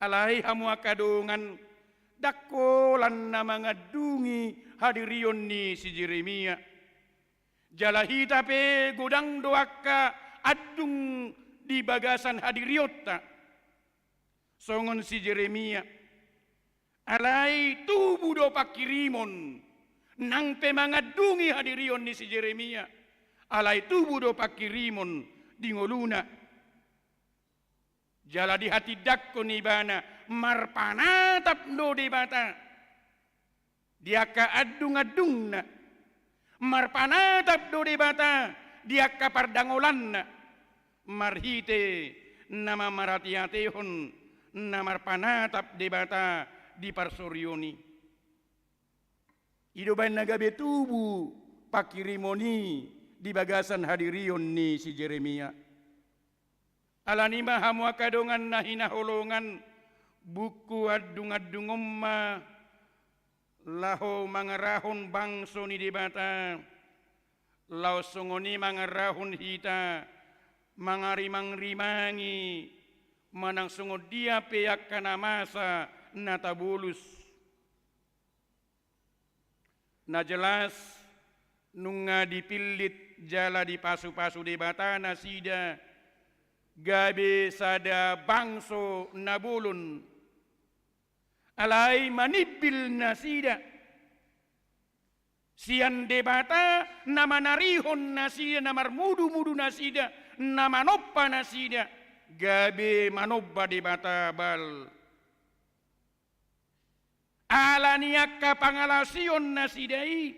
Alai hamu angka dongan, ndang holan na mangandungi hadirion ni si Jeremia. Jala hita pe godang do angka andung di bagasan hadirionta. Songon si Jeremia. Alai tubu do pangkirimon, nang pe mangandungi hadirion ni si Jeremia. Alai tubu do pangkirimon di ngoluna. Jala dihatindangkon ibana, marpanatap do Debata di angka andung-andungna. Marpanatap do Debata di angka pardangolanna, marhite na mamarate-atehon na marpanatap Debata di parsorion i. I do umbahen na gabe tubu pangkirimon i di bagasan hadirion ni si Jeremia. Ala ni i ma hamu angka dongan na hinaholongan, buku andung-andung on ma laho mangarahon bangso ni Debata, laos songon i mangarahon hita mangarimang-rimangi manang songon dia pe angka na masa na tabolus. Na jelas, nunga dipillit jala dipasu-pasu Debata nasida gabe sada bangso na bolon. Alai manimbil nasida sian Debata na manarihon nasida, na marmudu-mudu nasida, na manompa nasida, gabe manomba debata Baal. Ala ni angka pangalaosion nasida i,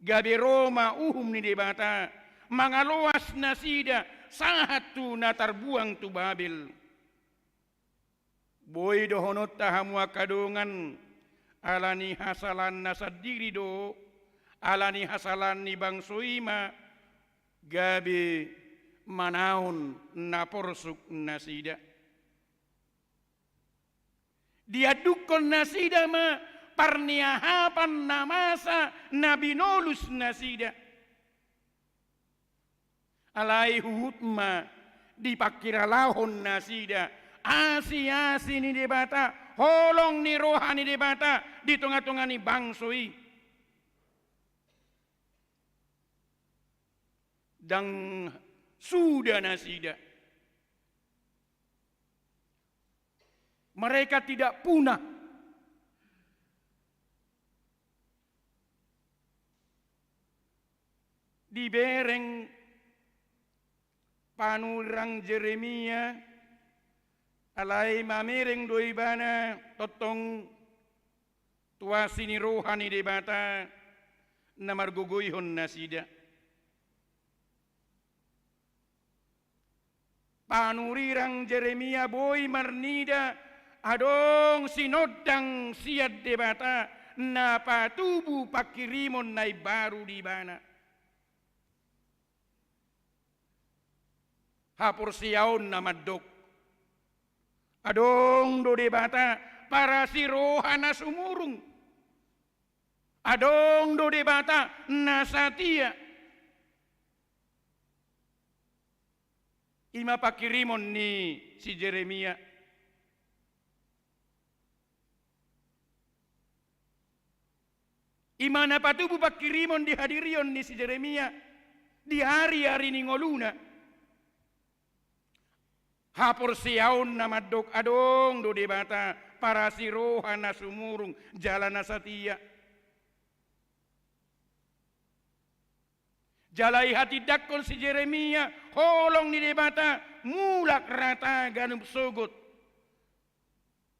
gabe ro ma uhum ni Debata mangaloas nasida sahat tu na tarbuang tu Babel. Boi dohononta hamu angka dongan, ala ni hasalaanna sandiri do, ala ni hasalaan ni bangso i ma gabe manaon na porsuk nasida. Diandungkon nasida ma parniahapan na masa na binolus nasida. Alai huhut ma dipangkilalahon nasida asi-asi ni Debata, holong ni roha ni Debata di tonga-tonga ni bangso i. Ndang suda nasida. Mereka tidak punah. Dibereng panurirang Jeremia, alai mamereng do ibana tongtong tu asi ni roha ni Debata na margogoihon nasida. Panurirang Jeremia boi marnida, adong sinondang sian Debata na patubu pangkirimon na imbaru di ibana. Haporseaonna mandok, adong do Debata parasi roha na sumurung. Adong do Debata na satia. I ma pangkirimon ni si Jeremia. I ma na patubu pangkirimon di hadirion ni si Jeremia di ari-ari ni ngoluna. Haporseaonna mandok adong do Debata, parasi roha na sumurung jala na satia. Jala ihatindangkon si Jeremia holong ni Debata mulak rata ganup sogot.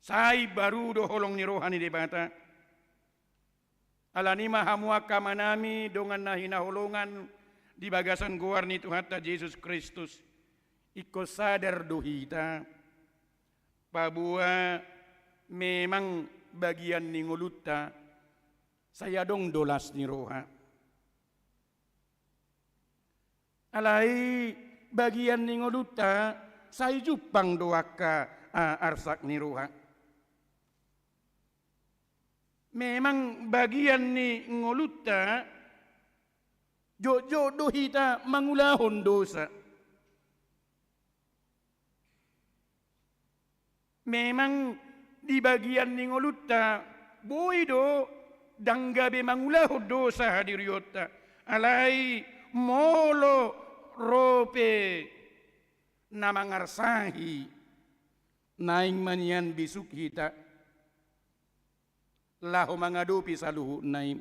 Sai baru do holong ni roha ni Debata. Alani ma hamu angka amanami dongan na hinaholongan di bagasan goar ni Tuhanta Jesus Kristus. Ingkon sadar do hita, paboa memang bagian ni ngolunta sai adong do las ni roha. Alai bagian ni ngolunta sai jumpang do angka, a, arsak ni roha. Memang bagian ni ngolunta jotjot do hita mangulahon dosa. Memang di bagian ni ngolunta boi do ndang gabe mangulahon dosa hadirionta. Alai molo ro pe na mangarsahi, naeng ma nian bisuk hita laho mangadopi saluhutna i.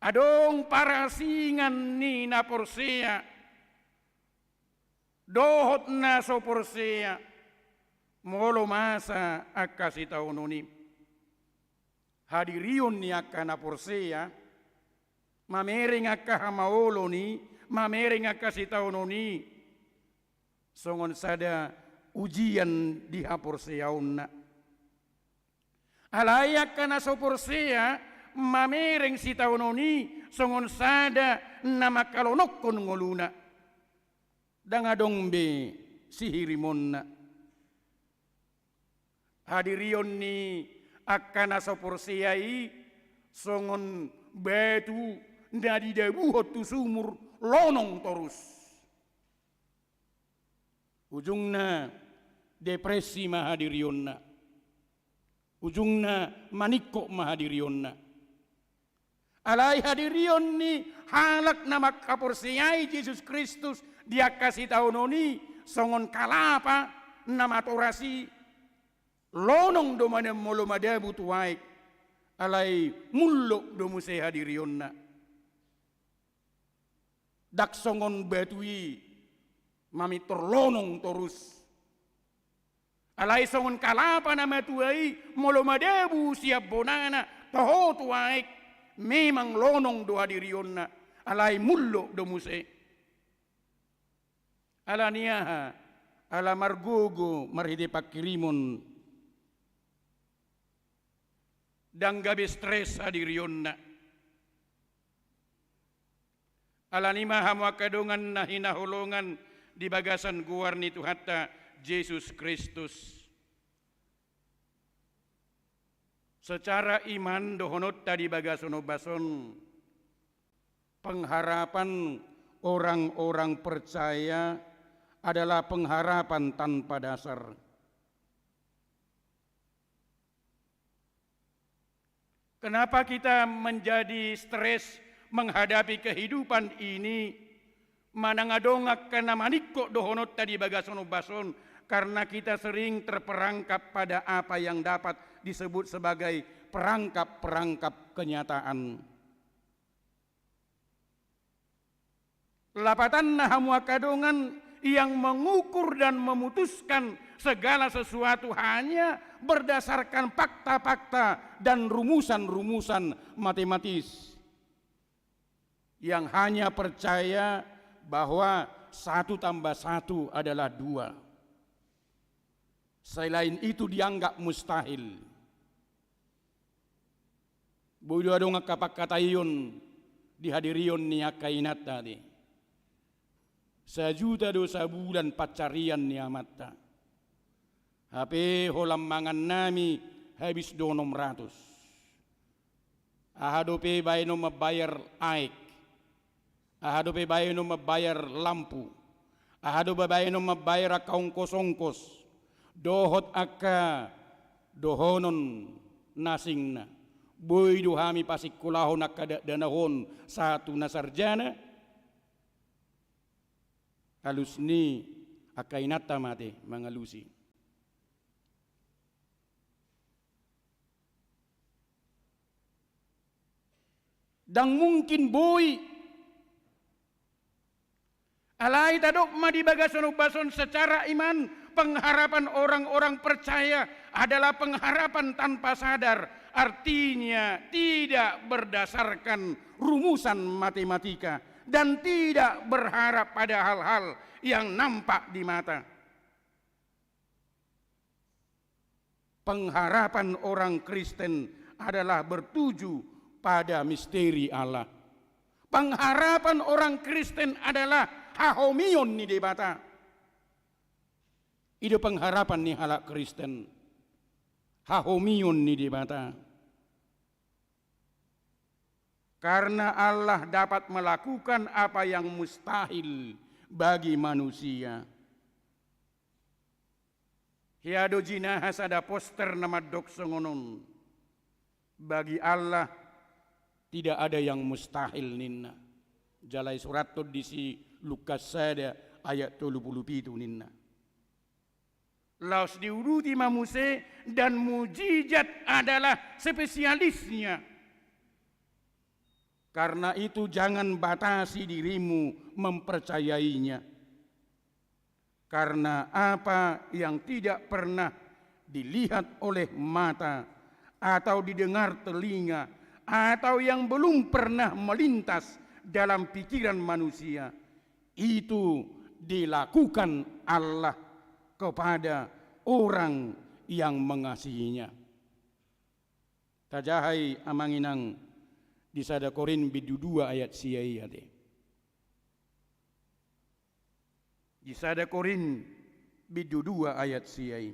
Adong parasingan ni na porsea dohot na so porsea molo masa angka sitaonon i. Hadirion ni angka na porsea mamereng angka hamaolon i, mamereng angka sitaonon i, songon sada ujian di haporseaonna. Alai angka na so porsea mamereng sitaonon i songon sada na mangkalonokkon ngoluna. Ndang adong be sihirimonna. Hadirion ni angka na so porsea i songon batu na didabuhon tu sumur, lonong torus. Ujungna depresi ma hadirionna. Ujungna maningkok ma hadirionna. Alai hadirion ni halak na mangkaporseai Jesus Kristus di angka sitaonon i songon kalapa na matoras i, lonong do mada molo madabu tu aek, alai mullok do muse hadirionna. Ndang songon batu i mamintor lonong torus. Alai songon kalapa na matua i, molo madabu sian bonana toho tu aek, memang lonong do hadirionna, alai mullok do muse. Alani aha? Ala margogo marhite pangkirimon, ndang gabe stres hadirionna. Alani ma hamu angka dongan na hinaholongan di bagasan goar ni Tuhanta Jesus Kristus. Secara iman dohononta di bagasan ombas on, pengharapan orang-orang percaya adalah pengharapan tanpa dasar. Kenapa kita menjadi stres menghadapi kehidupan ini? Manang adong angka na maningkok dohononta di bagasan ombas on, karena kita sering terperangkap pada apa yang dapat disebut sebagai perangkap-perangkap kenyataan. Lapatanna hamu angka dongan, yang mengukur dan memutuskan segala sesuatu hanya berdasarkan fakta-fakta dan rumusan-rumusan matematis. Yang hanya percaya bahwa satu tambah satu adalah dua. Selain itu dianggap mustahil. Boi do adong angka pangkataion di hadirion ni angka inanta di. Sajuta do sabulan pansarian ni amanta. Hape holan mangannami habis do onom ratus. Aha dope baenon mambayar aek, aha dope baenon mambayar lampu, aha dope baenon mambayar angka ongkos-ongkos, dohot angka dohonon na asingna. Boi do hami pasingkolahon angka dakdanak on sahat tu na sarjana. Alus ni angka inanta ma ate mangalusi. Ndang mungkin boi. Alai tadok ma di bagasan umbas on secara iman, pengharapan orang-orang percaya adalah pengharapan tanpa sadar, artinya tidak berdasarkan rumusan matematika dan tidak berharap pada hal-hal yang nampak di mata. Pengharapan orang Kristen adalah bertuju pada misteri Allah. Pengharapan orang Kristen adalah hahomion ni Debata. I do pengharapan ni halak Kristen, hahomion ni Debata. Karena Allah dapat melakukan apa yang mustahil bagi manusia. Hea do jinaha sada poster na mandok songon on: Bagi Allah tidak ada yang mustahil, ninna. Jala isurathon disi Lukas sada ayat tolu pulu pitu, ninna. Laos diuduti ma muse, dan mujizat adalah spesialisnya. Karena itu, jangan batasi dirimu mempercayainya. Karena apa yang tidak pernah dilihat oleh mata, atau didengar telinga, atau yang belum pernah melintas dalam pikiran manusia, itu dilakukan Allah kepada orang yang mengasihinya. Tajaha i, amang inang, di sada Korint bindu dua ayat sia i ate. Di sada Korint bindu dua ayat sia i.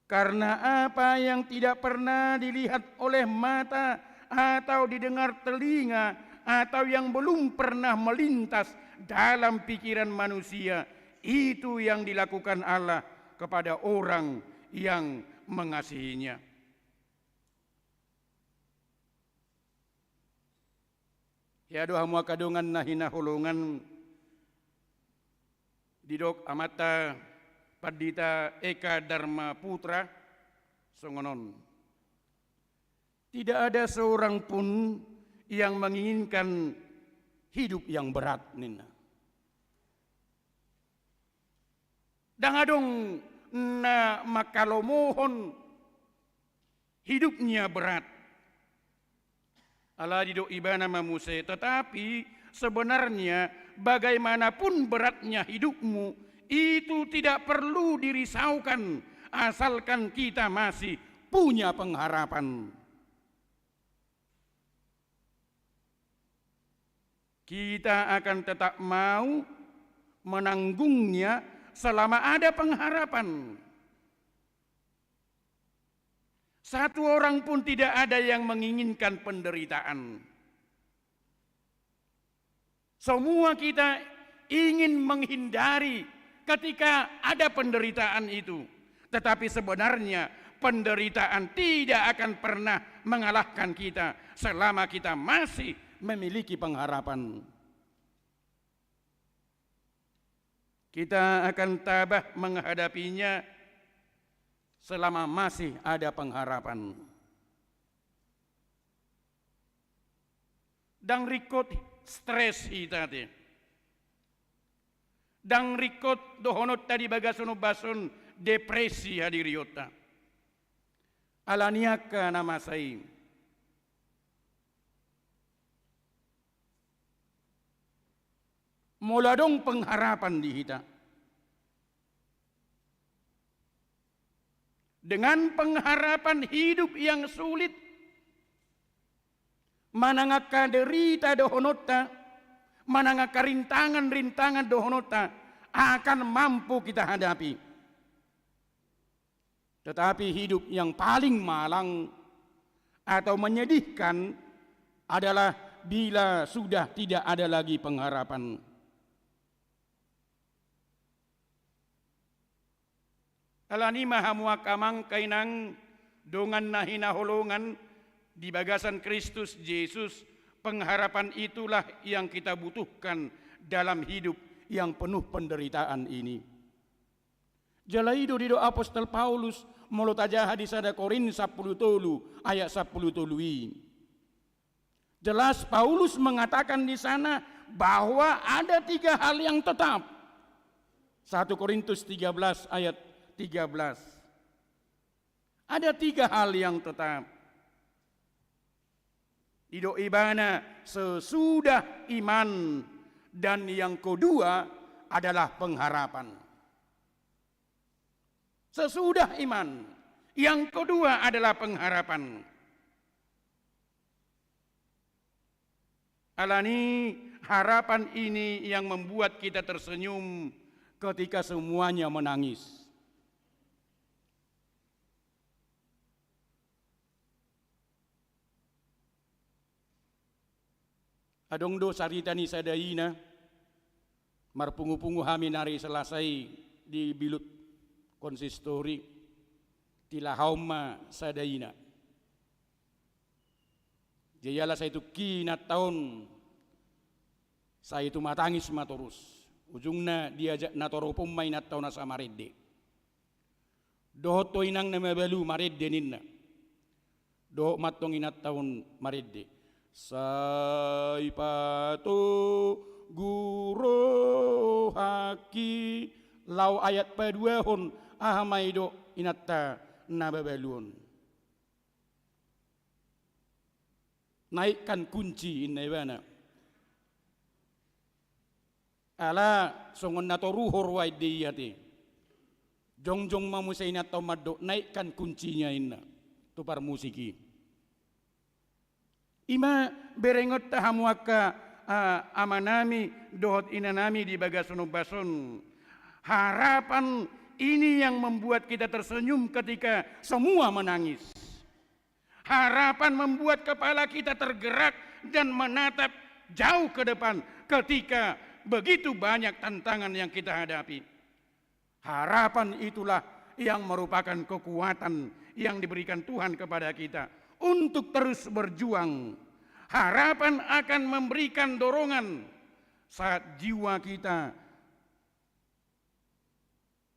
Karena apa yang tidak pernah dilihat oleh mata, atau didengar telinga, atau yang belum pernah melintas dalam pikiran manusia, itu yang dilakukan Allah kepada orang yang mengasihinya. Hea do hamu angka dongan na hinaholongan, didok amanta Pandita Eka Darma Putra songon on: Tidak ada seorang pun yang menginginkan hidup yang berat, ninna. Ndang adong na manghalomohon hidupnya berat. Alai didok ibana ma muse, tetapi sebenarnya bagaimanapun beratnya hidupmu, itu tidak perlu dirisaukan, asalkan kita masih punya pengharapan. Kita akan tetap mau menanggungnya selama ada pengharapan. Satu orang pun tidak ada yang menginginkan penderitaan. Semua kita ingin menghindari ketika ada penderitaan itu. Tetapi sebenarnya penderitaan tidak akan pernah mengalahkan kita selama kita masih memiliki pengharapan. Kita akan tabah menghadapinya selama masih ada pengharapan. Ndang ringkot stres hita ate. Ndang ringkot dohononta di bagasan umbas on depresi hadirionta. Ala ni angka na masa i. Molo adong pengharapan di hita, dengan pengharapan hidup yang sulit, manang angka derita dohononta, manang angka rintangan-rintangan dohononta, akan mampu kita hadapi. Tetapi hidup yang paling malang atau menyedihkan adalah bila sudah tidak ada lagi pengharapan. Alani i ma hamu angka amang, angka inang, dongan na hinaholongan di bagasan Kristus Jesus, pengharapan itulah yang kita butuhkan dalam hidup yang penuh penderitaan ini. Jala i do didok apostel Paulus, molo tajaha di sada Korintus sampulu tolu ayat sampulu tolu i. Jelas Paulus mengatakan di sana bahwa ada tiga hal yang tetap. Satu Korintus tiga belas ayat tiga belas. Ada tiga hal yang tetap. Didok ibana sesudah iman, dan yang kedua adalah pengharapan. Sesudah iman, yang kedua adalah pengharapan. Alani harapan ini yang membuat kita tersenyum ketika semuanya menangis. Adong do sarita ni sada ina, marpungu-pungu hami na ari Selasa i di bilut konsistori, tilahaon ma sada ina. Jala sai tungki inanta on, sai tumatangis ma torus. Ujungna diajak natorop on ma inanta on asa marende. Dohot do inang na mabalu, marende ninna. Dohot mantong inanta on marende. Sai patogu rohangki, laho ayat paduahon, aha ma didok inanta na mabalu on. Naikkan kunci, inna ibana. Ala songon na toruhon roha i di ia te. Jongjong ma muse inanta on mandok, naikkan kuncinya, inna tu parmusik i. I ma berengonta hamu angka, ah, amanami dohot inanami di bagasan ombas on. Harapan ini yang membuat kita tersenyum ketika semua menangis. Harapan membuat kepala kita tergerak dan menatap jauh ke depan ketika begitu banyak tantangan yang kita hadapi. Harapan itulah yang merupakan kekuatan yang diberikan Tuhan kepada kita untuk terus berjuang. Harapan akan memberikan dorongan saat jiwa kita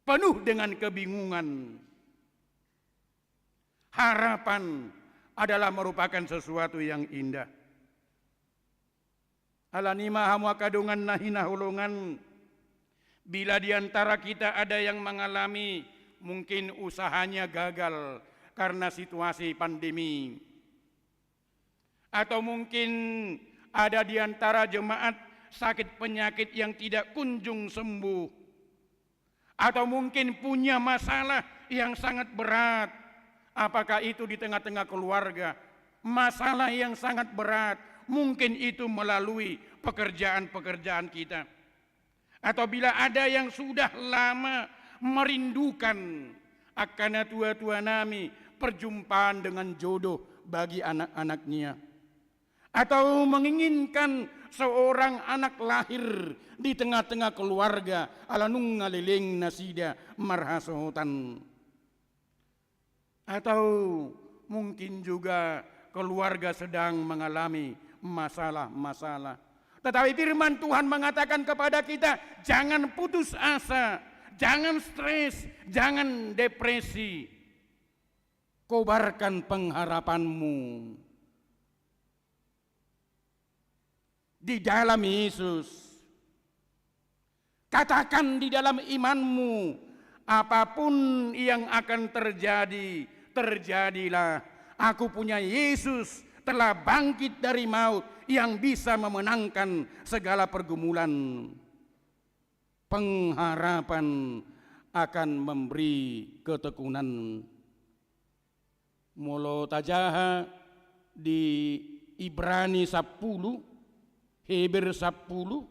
penuh dengan kebingungan. Harapan adalah merupakan sesuatu yang indah. Alani i ma hamu angka dongan na hinaholongan, bila di antara kita ada yang mengalami mungkin usahanya gagal karena situasi pandemi, atau mungkin ada di antara jemaat sakit penyakit yang tidak kunjung sembuh, atau mungkin punya masalah yang sangat berat. Apakah itu di tengah-tengah keluarga? Masalah yang sangat berat, mungkin itu melalui pekerjaan-pekerjaan kita. Atau bila ada yang sudah lama merindukan, angka natua-tua nami, perjumpaan dengan jodoh bagi anak-anaknya. Atau menginginkan seorang anak lahir di tengah-tengah keluarga, ala nunga leleng nasida marhasohotan. Atau mungkin juga keluarga sedang mengalami masalah-masalah. Tetapi firman Tuhan mengatakan kepada kita, jangan putus asa, jangan stres, jangan depresi. Kobarkan pengharapanmu di dalam Yesus. Katakan di dalam imanmu, apapun yang akan terjadi, terjadilah. Aku punya Yesus telah bangkit dari maut yang bisa memenangkan segala pergumulan. Pengharapan akan memberi ketekunan. Molo tajaha di Ibrani sampulu, Heber sampulu,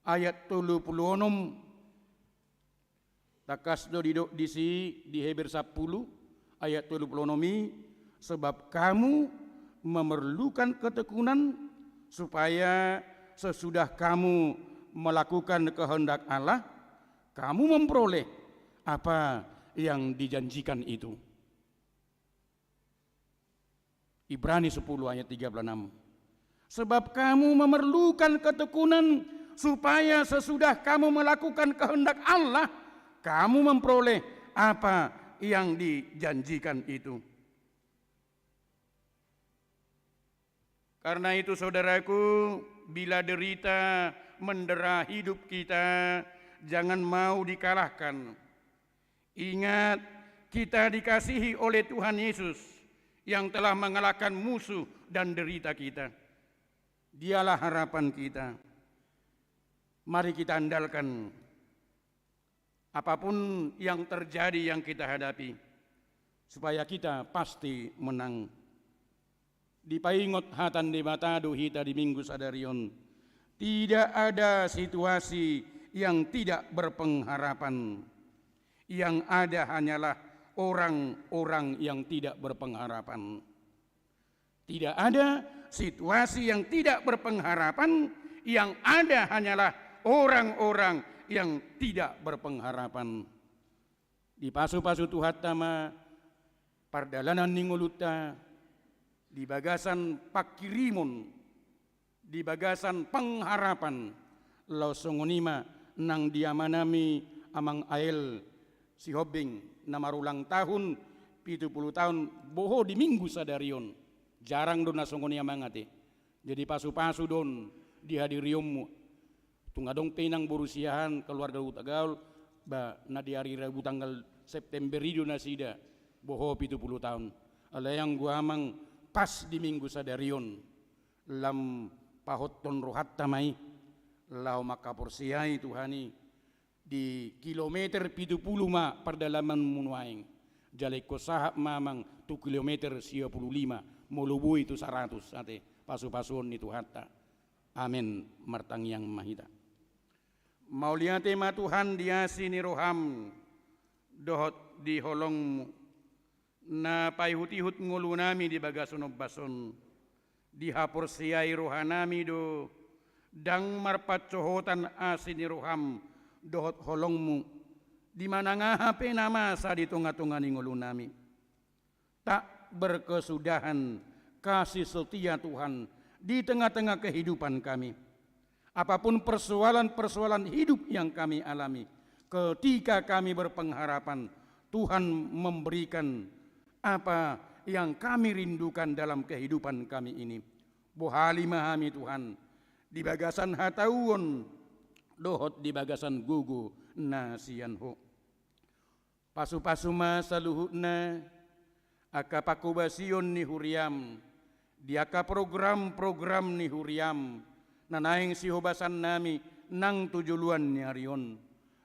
ayat tolu pulu onom, Tangkas do didok disi di Heber sampulu ayat tolu pulu onom i, sebab kamu memerlukan ketekunan, supaya sesudah kamu melakukan kehendak Allah, kamu memperoleh apa yang dijanjikan itu. Ibrani sepuluh ayat tiga puluh enam. Sebab kamu memerlukan ketekunan, supaya sesudah kamu melakukan kehendak Allah, kamu memperoleh apa yang dijanjikan itu. Karena itu, saudaraku, bila derita mendera hidup kita, jangan mau dikalahkan. Ingat, kita dikasihi oleh Tuhan Yesus yang telah mengalahkan musuh dan derita kita. Dialah harapan kita. Mari kita andalkan apapun yang terjadi, yang kita hadapi, supaya kita pasti menang. Dipaingot hata ni Debata do hita di Minggu sadari on. Tidak ada situasi yang tidak berpengharapan. Yang ada hanyalah orang-orang yang tidak berpengharapan. Tidak ada situasi yang tidak berpengharapan, yang ada hanyalah orang-orang yang tidak berpengharapan. Dipasupasu Tuhanta ma pardalanan ni ngolunta di bagasan pangkirimon, di bagasan pengharapan, laos songon i ma nang di amanami Amang Ael Sihombing na marulang tahun pitu pulu tahun, boho di Minggu sadari on. Jarang do na songon i, Amang, ate. Jadi pasupasu do on di hadirionmu. Tung adong pe nang boru Siahaan, keluarga Hutagaol, ba na di ari Rabu tanggal September i do nasida boho pitu pulu tahun. Alai anggo amang, pas di Minggu sadari on, lam pahothon rohanta ma i laho mangkaporseai Tuhan i. Di kilometer pitu pulu ma pardalamanmu nuaeng. Jala ingkon sahat ma, Amang, tu kilometer sia pulu lima, molo boi tu saratus, ate, pasupasuon ni Tuhanta. Amen. Martangiang ma hita. Mauliate ma Tuhan di asi ni roham dohot di holongmu, na paihutihut ngolunami di bagasan ombas on. Dihaporseai rohanami do, ndang marpansohotan asi ni roham dohot holongmu di manang aha pe na masa di tongatonga ni ngolunami. Tak berkesudahan kasih setia Tuhan di tengah-tengah kehidupan kami. Apapun persoalan-persoalan hidup yang kami alami, ketika kami berpengharapan, Tuhan memberikan apa yang kami rindukan dalam kehidupan kami ini. Bohali ma hami, Tuhan, di bagasan hatauon dohot di bagasan gogo na sian Ho. Pasupasu ma saluhutna angka pangkobasion ni huriam, di angka program-program ni huriam, na naeng sihobasannami nang tu joloan ni ari on.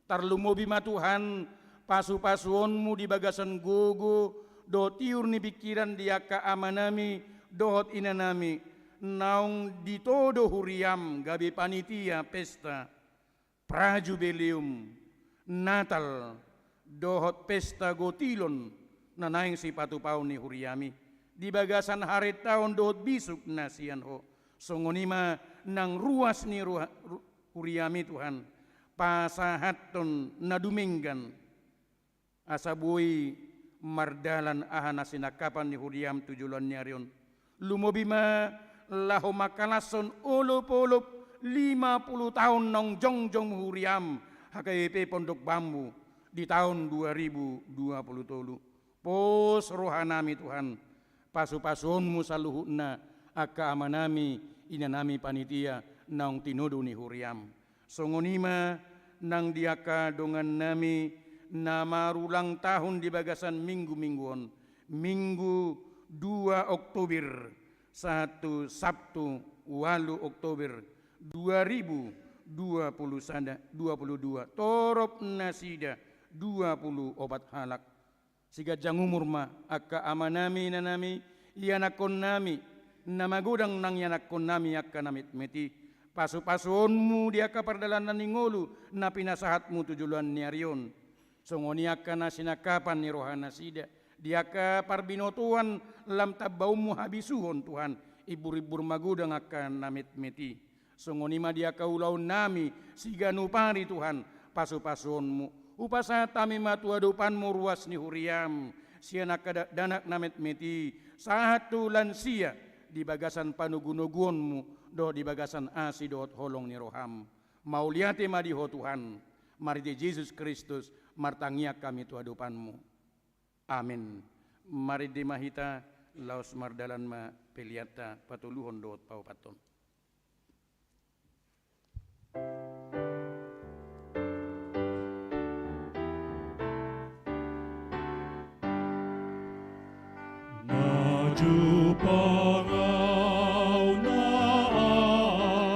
Tarlumobi ma Tuhan, pasupasuonmu di bagasan gogo dohot tiur ni pingkiran di angka amanami dohot inanami, naung ditodo huriam gabe panitia pesta Prajubileum, Natal, dohot pesta gotilon na naeng sipatupaon ni huriami, di bagasan harentaon dohot bisuk na sian Ho. Songon i ma nang ruas ni ruha-, ru-, huriami, Tuhan, pasahathon na dumenggan, asa boi mardalan aha na sinangkapan ni huriam tu joloan ni ari on. Lumobi ma laho mangkalashon olopolop lima pulu taon naung jongjong huriam H K B P Pondok Bambu di taon dua ribu dua pulu tolu. Pos rohanami, Tuhan, pasupasuonmu saluhutna angka amanami, inanami panitia naung tinodo ni huriam. Songon i ma nang di angka dongannami na marulang tahun di bagasan minggu-minggu on, Minggu dua Oktober sahat tu Sabtu ualu Oktober dua ribu dua pulu sada, dua pulu dua, torop nasida dua pulu opat halak. Siganjang umur ma angka amanami, inanami, ianakkonnami, na magodang nang ianakkonnami angka na metmet i. Pasupasuonmu di angka pardalanan ni ngolu na pinasahatmu tu joloan ni ari on. Songon i angka na sinangkapan ni rohanasida, di angka parbinotoan lam tambaonmu habisuhon Tuhan, imbur-imbur magodang angka na metmet i. Songon i ma di angka ulaonnami siganup ari Tuhan, pasu-pasuonmu. Hupasahat hami ma tu adopanmu ruas ni huriam, sian angka dakdanak na metmet i, sahat tu lansia, di bagasan panogu-noguonmu, dohot di bagasan asi dohot holong ni roham. Mauliate ma di Ho Tuhan, marhite Jesus Kristus, martangiang hami tu adopanmu. Amen. Marende ma hita, laos mardalan ma peleanta patoluhon dohot paopathon. Na jumpang ahu na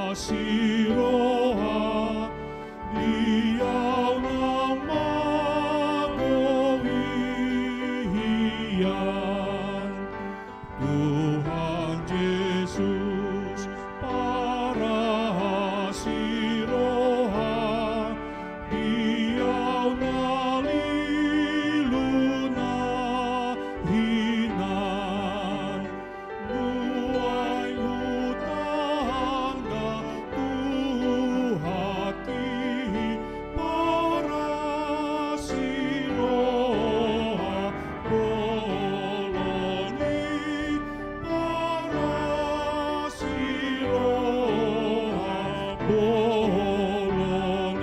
asi roha, di ahu na mago hian. Tuhan Jesus, parasi roha, di ahu na lilu na hinan, nuaeng hutanda Tuhanki, parasi roha bolon i, parasi roha bolon i.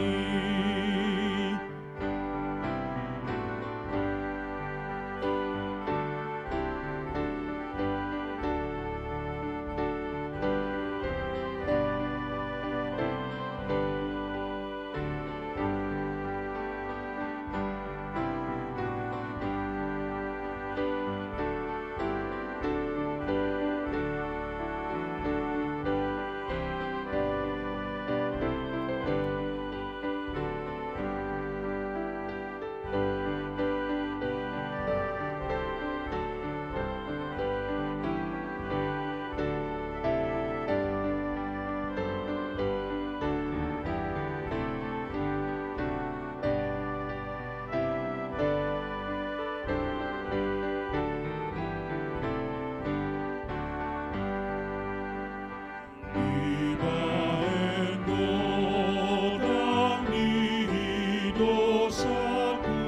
Dibahen godang ni dosaku,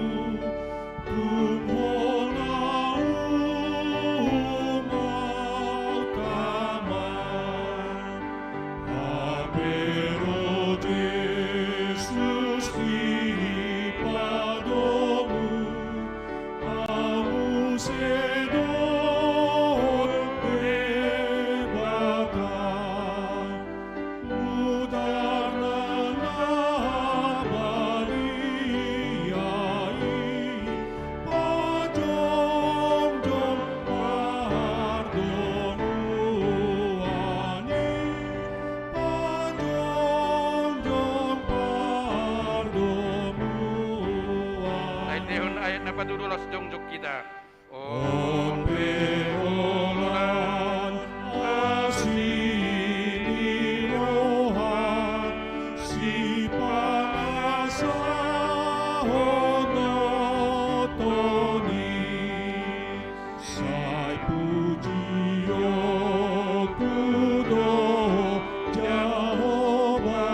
tung hona umauta ma. Hape ro Jesus dipadomu, ahu muse dohot Debata, mudarna na badia i, pajongjong pardomuan i, pajongjong pardomuan. Ai dehon ayat na patolu laos jongjong hita. On pe holan asi ni roha, sipangasahon do toni. Sai pujionku do Jahowa,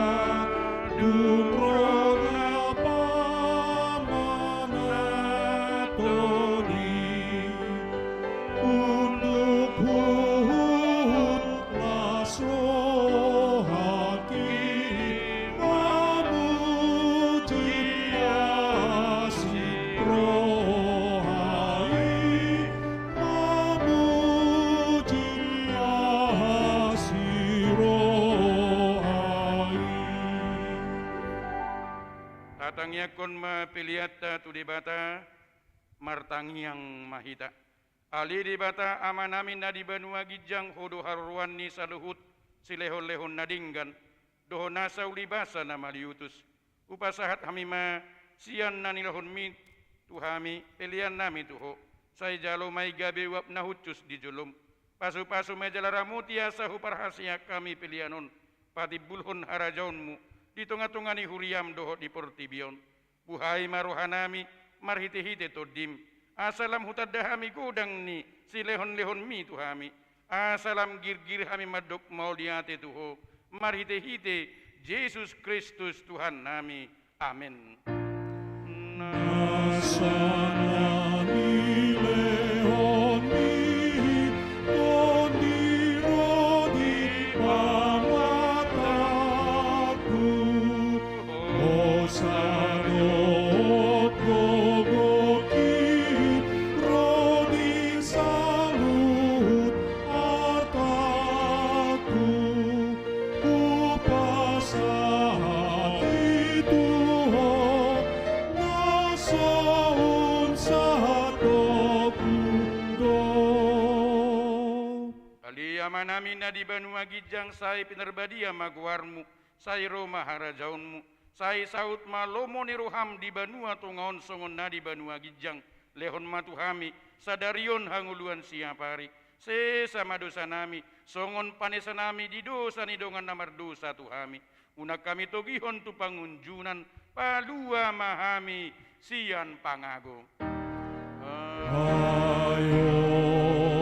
dung ro na pamanat toni. Unduk huhut las rohangki, mamuji asi roha i, mamuji asi roha i. Tatangiangkon ma peleanta tu Debata, martangiang ma hita. Ale Debata Amanami na di banua ginjang, Ho do haroroan ni saluhut silehonlehon na denggan, dohot nasa ulibasa na maliutus. Hupasahat hami ma sian na nilehonmi tu hami peleannami tu Ho. Sai jalo ma i gabe uap na hushus di jolom. Pasupasu ma i jala ramoti asa huparhaseang hami pelean on patimbulhon harajaonmu di tongatonga ni huriam dohot di portibi on. Buhai ma rohanami marhitehite Tondim, asa lam hutanda hami godang ni silehonlehonmi tu hami, asa lam girgir hami mandok mauliate tu Ho, marhitehite Jesus Kristus Tuhannami. Amen. Na sanilehonmi Tondi ro di pamatangku, hosa dohot gogohi ro di saluhut artaku. Hupasahat i tu Ho na so hun satongkin do. Ale Amanami na di banua ginjang, sai pinarbadia ma goarmu, sai ro ma harajaonmu, sai saut ma lomo ni roham di banua tonga on songon na di banua ginjang. Lehon ma tu hami sadari on hangoluan siapari. Sesa ma dosanami, songon panesanami di dosa ni dongan na mardosa tu hami. Unang hami togihon tu pangunjunan, palua ma hami sian pangago. Ai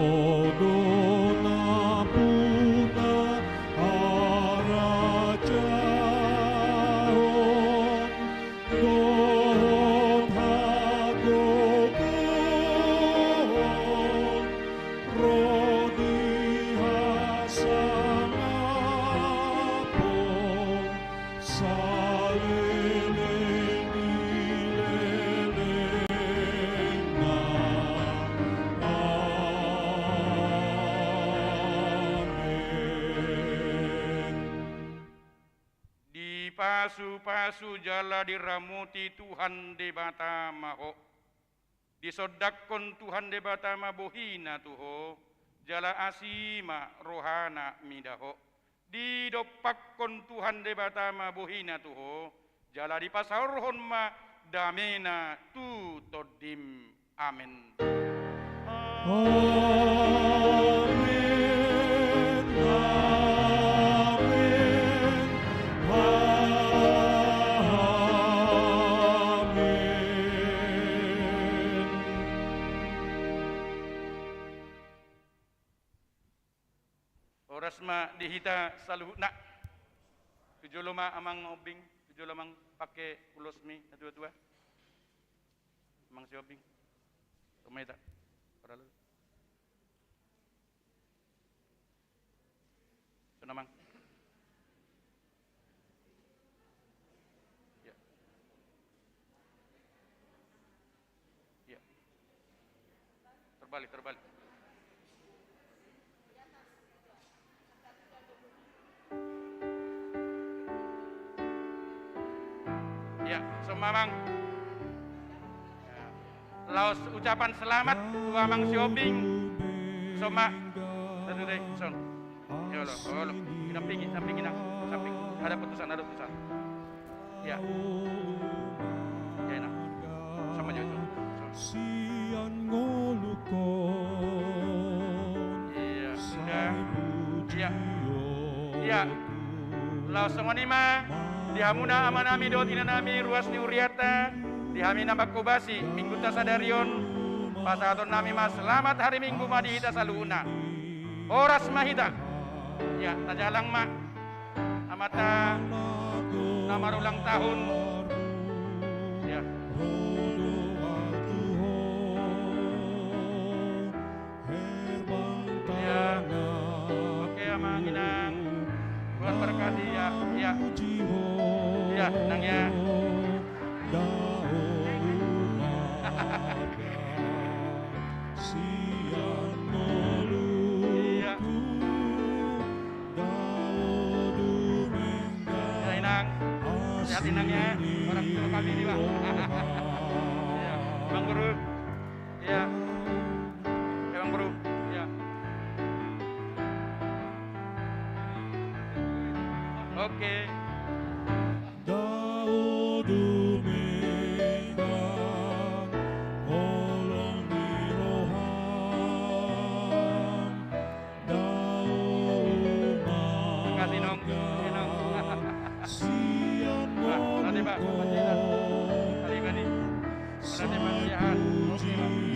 Ho do nampuna harajaon dohot hagogoon ro di hasangapon saleleng ni lelengna. Amen. Dipasupasu jala diramoti Tuhan Debata ma ho. Disondangkon Tuhan Debata ma bohina tu ho, jala asi ma rohana mida ho. Didompakkon Tuhan Debata ma bohina tu ho, jala dipasaorhon ma damena tu tondim. Amen. Amen, amen, amen. Horas ma di hita saluhutna. Tu jolo ma amang Ombing, tu jolo amang pake ulosmi na tua-tua. Amang si Ombing. Ro ma hita. Ora lu. Sonang, Mang. Ya. Ya. Terbalik, terbalik. Ya, songon i ma, Mang. Ya. Laos ucapan selamat tu Amang Sihombing. Songon i ma. Satu deh, son. Ya Allah, Allah. Dampingi, dampingi, Nang. Samping. Ada putusan, ada putusan. Ya. Ya, Nang. Sama juga, son. Iya, sudah. Iya. Iya. Laos songon i ma, di hamuna amanami dohot inanami ruas ni hurianta, di hami na manghobasi Minggunta sadari on, pasahatonnami ma selamat hari Minggu ma di hita saluhutna. Horas ma hita. Ya, tajalang ma. Amanta na marulang tahun. Ya. Ya. Oke, Amang Inang. Tuhan berkati ya. Ya. Ya, Nang ya. Iya. Ya, Inang. Sehat, Inang, ya. Orang tua kami ini, Bang. Iya. Bang Guru. Iya. Ya, Bang Guru. Iya. Oke. Dao dumenggan holong ni roham, dao umangga sian ngolungkon. Makasih, Nong. Iya, Nong. Nah, nanti, Pak, masih ada. Tadi, Terima kasih.